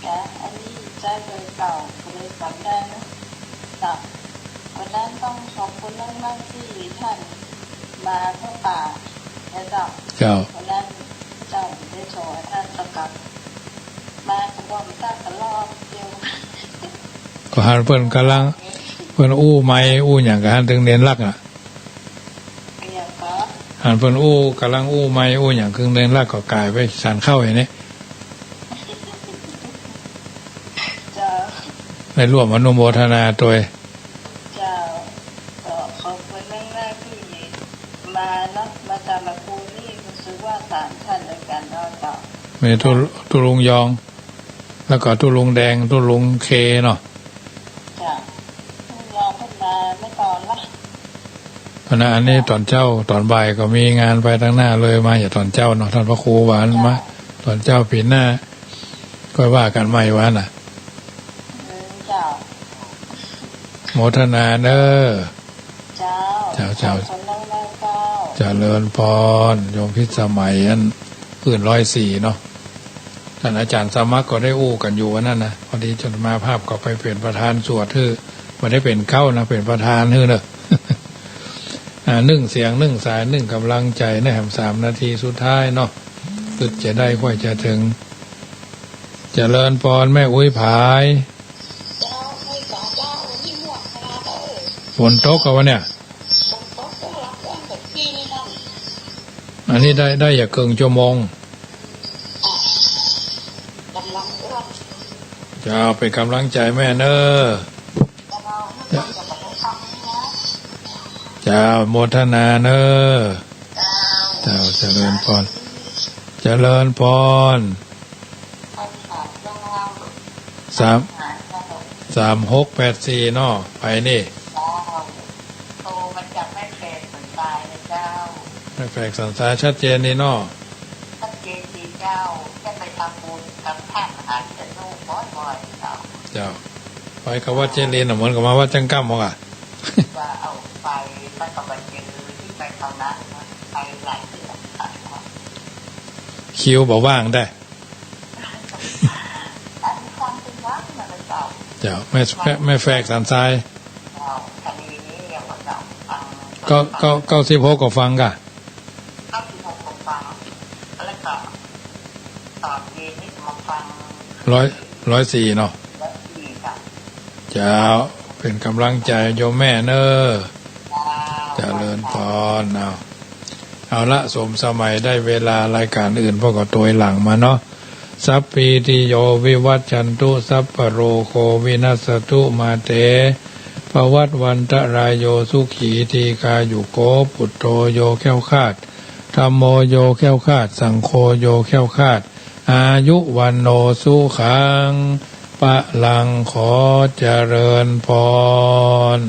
ค่ะ อันนี้ใจ๊เบอร์เก่า ก็เลยจำได้นะ จ้ะ วันนั้นต้องขอบคุณมากๆ ตี้ท่านมาพบปะนะเจ้า เจ้า วันนั้นเจ้าได้โทร ท่านก็กลับมา ก็บอกตั้งแต่รอบเดียว ก็หันเปิ้นก่ำลัง เปิ้นอู้ไมค์อู้หยังก็หันตึงเน้นหลักอะ หันเปิ้นอู้ ก่ำลังอู้ไมค์อู้หยังกึ่งเน้นหลัก ก็ก๋ายไปสานเข้าอย่างนี้ เจ้า ได้ร่วมอนุโมทนาตวย เจ้า ก็ขอบคุณมากๆ ตี้มาเนาะ มาจามาปูนี่ รู้สึกว่าสามท่านด้วยกันเนาะเจ้า มีตุ๊ ตุ๊ลุงยอง แล้วก็ตุ๊ลุงแดง ตุ๊ลุงเคเนาะ จ้ะ ตุ๊ลุงยองเปิ้นมาเมื่อตอนละ อันนั้น อันนี้ต๋อนเจ๊า ต๋อนบ่ายก็มีงานไปตังหน้าเลย มาอย่าต๋อนเจ๊าเนาะ ต้านพระครูว่า จ้ะ มาต๋อนเจ๊าปี๋หน้า ก็ว่ากั๋นใหม่ว่าน่ะ อืม เจ้า โมทนาเน้อ เจ้า เจ้า เจ้า ขอบคุณมากๆ เจ้า เจริญพร โยมพิสมัยอัน อื่นร้อยสี่เนาะ ต้านอาจ๋ารย์สมัครก็ได้อู้กั๋นอยู่วันนั้นนะ พอดีอาตมาภาพก็ไปเป๋นประธานสวดหื้อ บ่ได้เป๋นเก๊านะ เป๋นประธานหื้อเนาะ อ่า นึ่งเสียง นึ่งสาย นึ่งก๋ำลังใจ๋ ในแหมสามนาทีสุดท้ายเนาะ กึ๊ดจะได้ ใค่จะเถิง เจริญพรแม่อุ๊ยผาย ฝนตกกะวะเนี่ย อันนี้ได้ ได้อย่าเกิ่งชั่วโมง เจ้า เป๋นก๋ำลังใจ๋แม่เน้อ เจ้า โมทนาเน้อ เจ้า เจริญพร เจริญพร สาม สามหกแปดสี่เนาะ ไปนี่ โทรมาจากแม่แฝกสันทรายนะเจ้า แม่แฝกสันทรายชัดเจนนี่เนาะ ชัดเจนดีเจ้า ได้ไปทำบุญกับท่านมหาวิษณุบ่อยๆ เจ้า เจ้า ไปกับวัดเจริญน่ะ เหมือนกับมาวัดจังก้ำเหมือนกัน ว่าเอาไป แล้วก็ไปเจอที่ไปคราวนั้น ไปหลายเดือนค่ะ คิวบ่ว่างได้ อันนี้ความจริงว่ามันเป็นเจ้า เจ้า แม่ แม่ แม่แฝกสันทราย เจ้า คดีนี้เนี่ย ว่าเจ้าฟัง เก้า เก้า เก้าสิบหกก็ฟังก่ะ เก้าสิบหกก็ฟัง แล้วก็ตอนเย็นนี่มาฟัง ร้อย ร้อยสี่เนาะ ร้อยสี่ค่ะ เจ้า เป๋นก๋ำลังใจ๋โยมแม่เน้อ เจ้า เจริญพร เอา เอาละ สมสมัยได้เวลา รายก๋านอื่นพวกก็ตวยหลังมาเนาะ สัพพีติโยวิวัชชันตุ สัพพะโรโควินัสสตุ มาเต ภวัตวันตะรายโย สุขีทีคายุโก ปุตโตโยแคล้วคลาด ธัมโมโยแคล้วคลาด สังโฆโยแคล้วคลาด อายุวัณโณสุขัง พะลัง ขอเจริญพร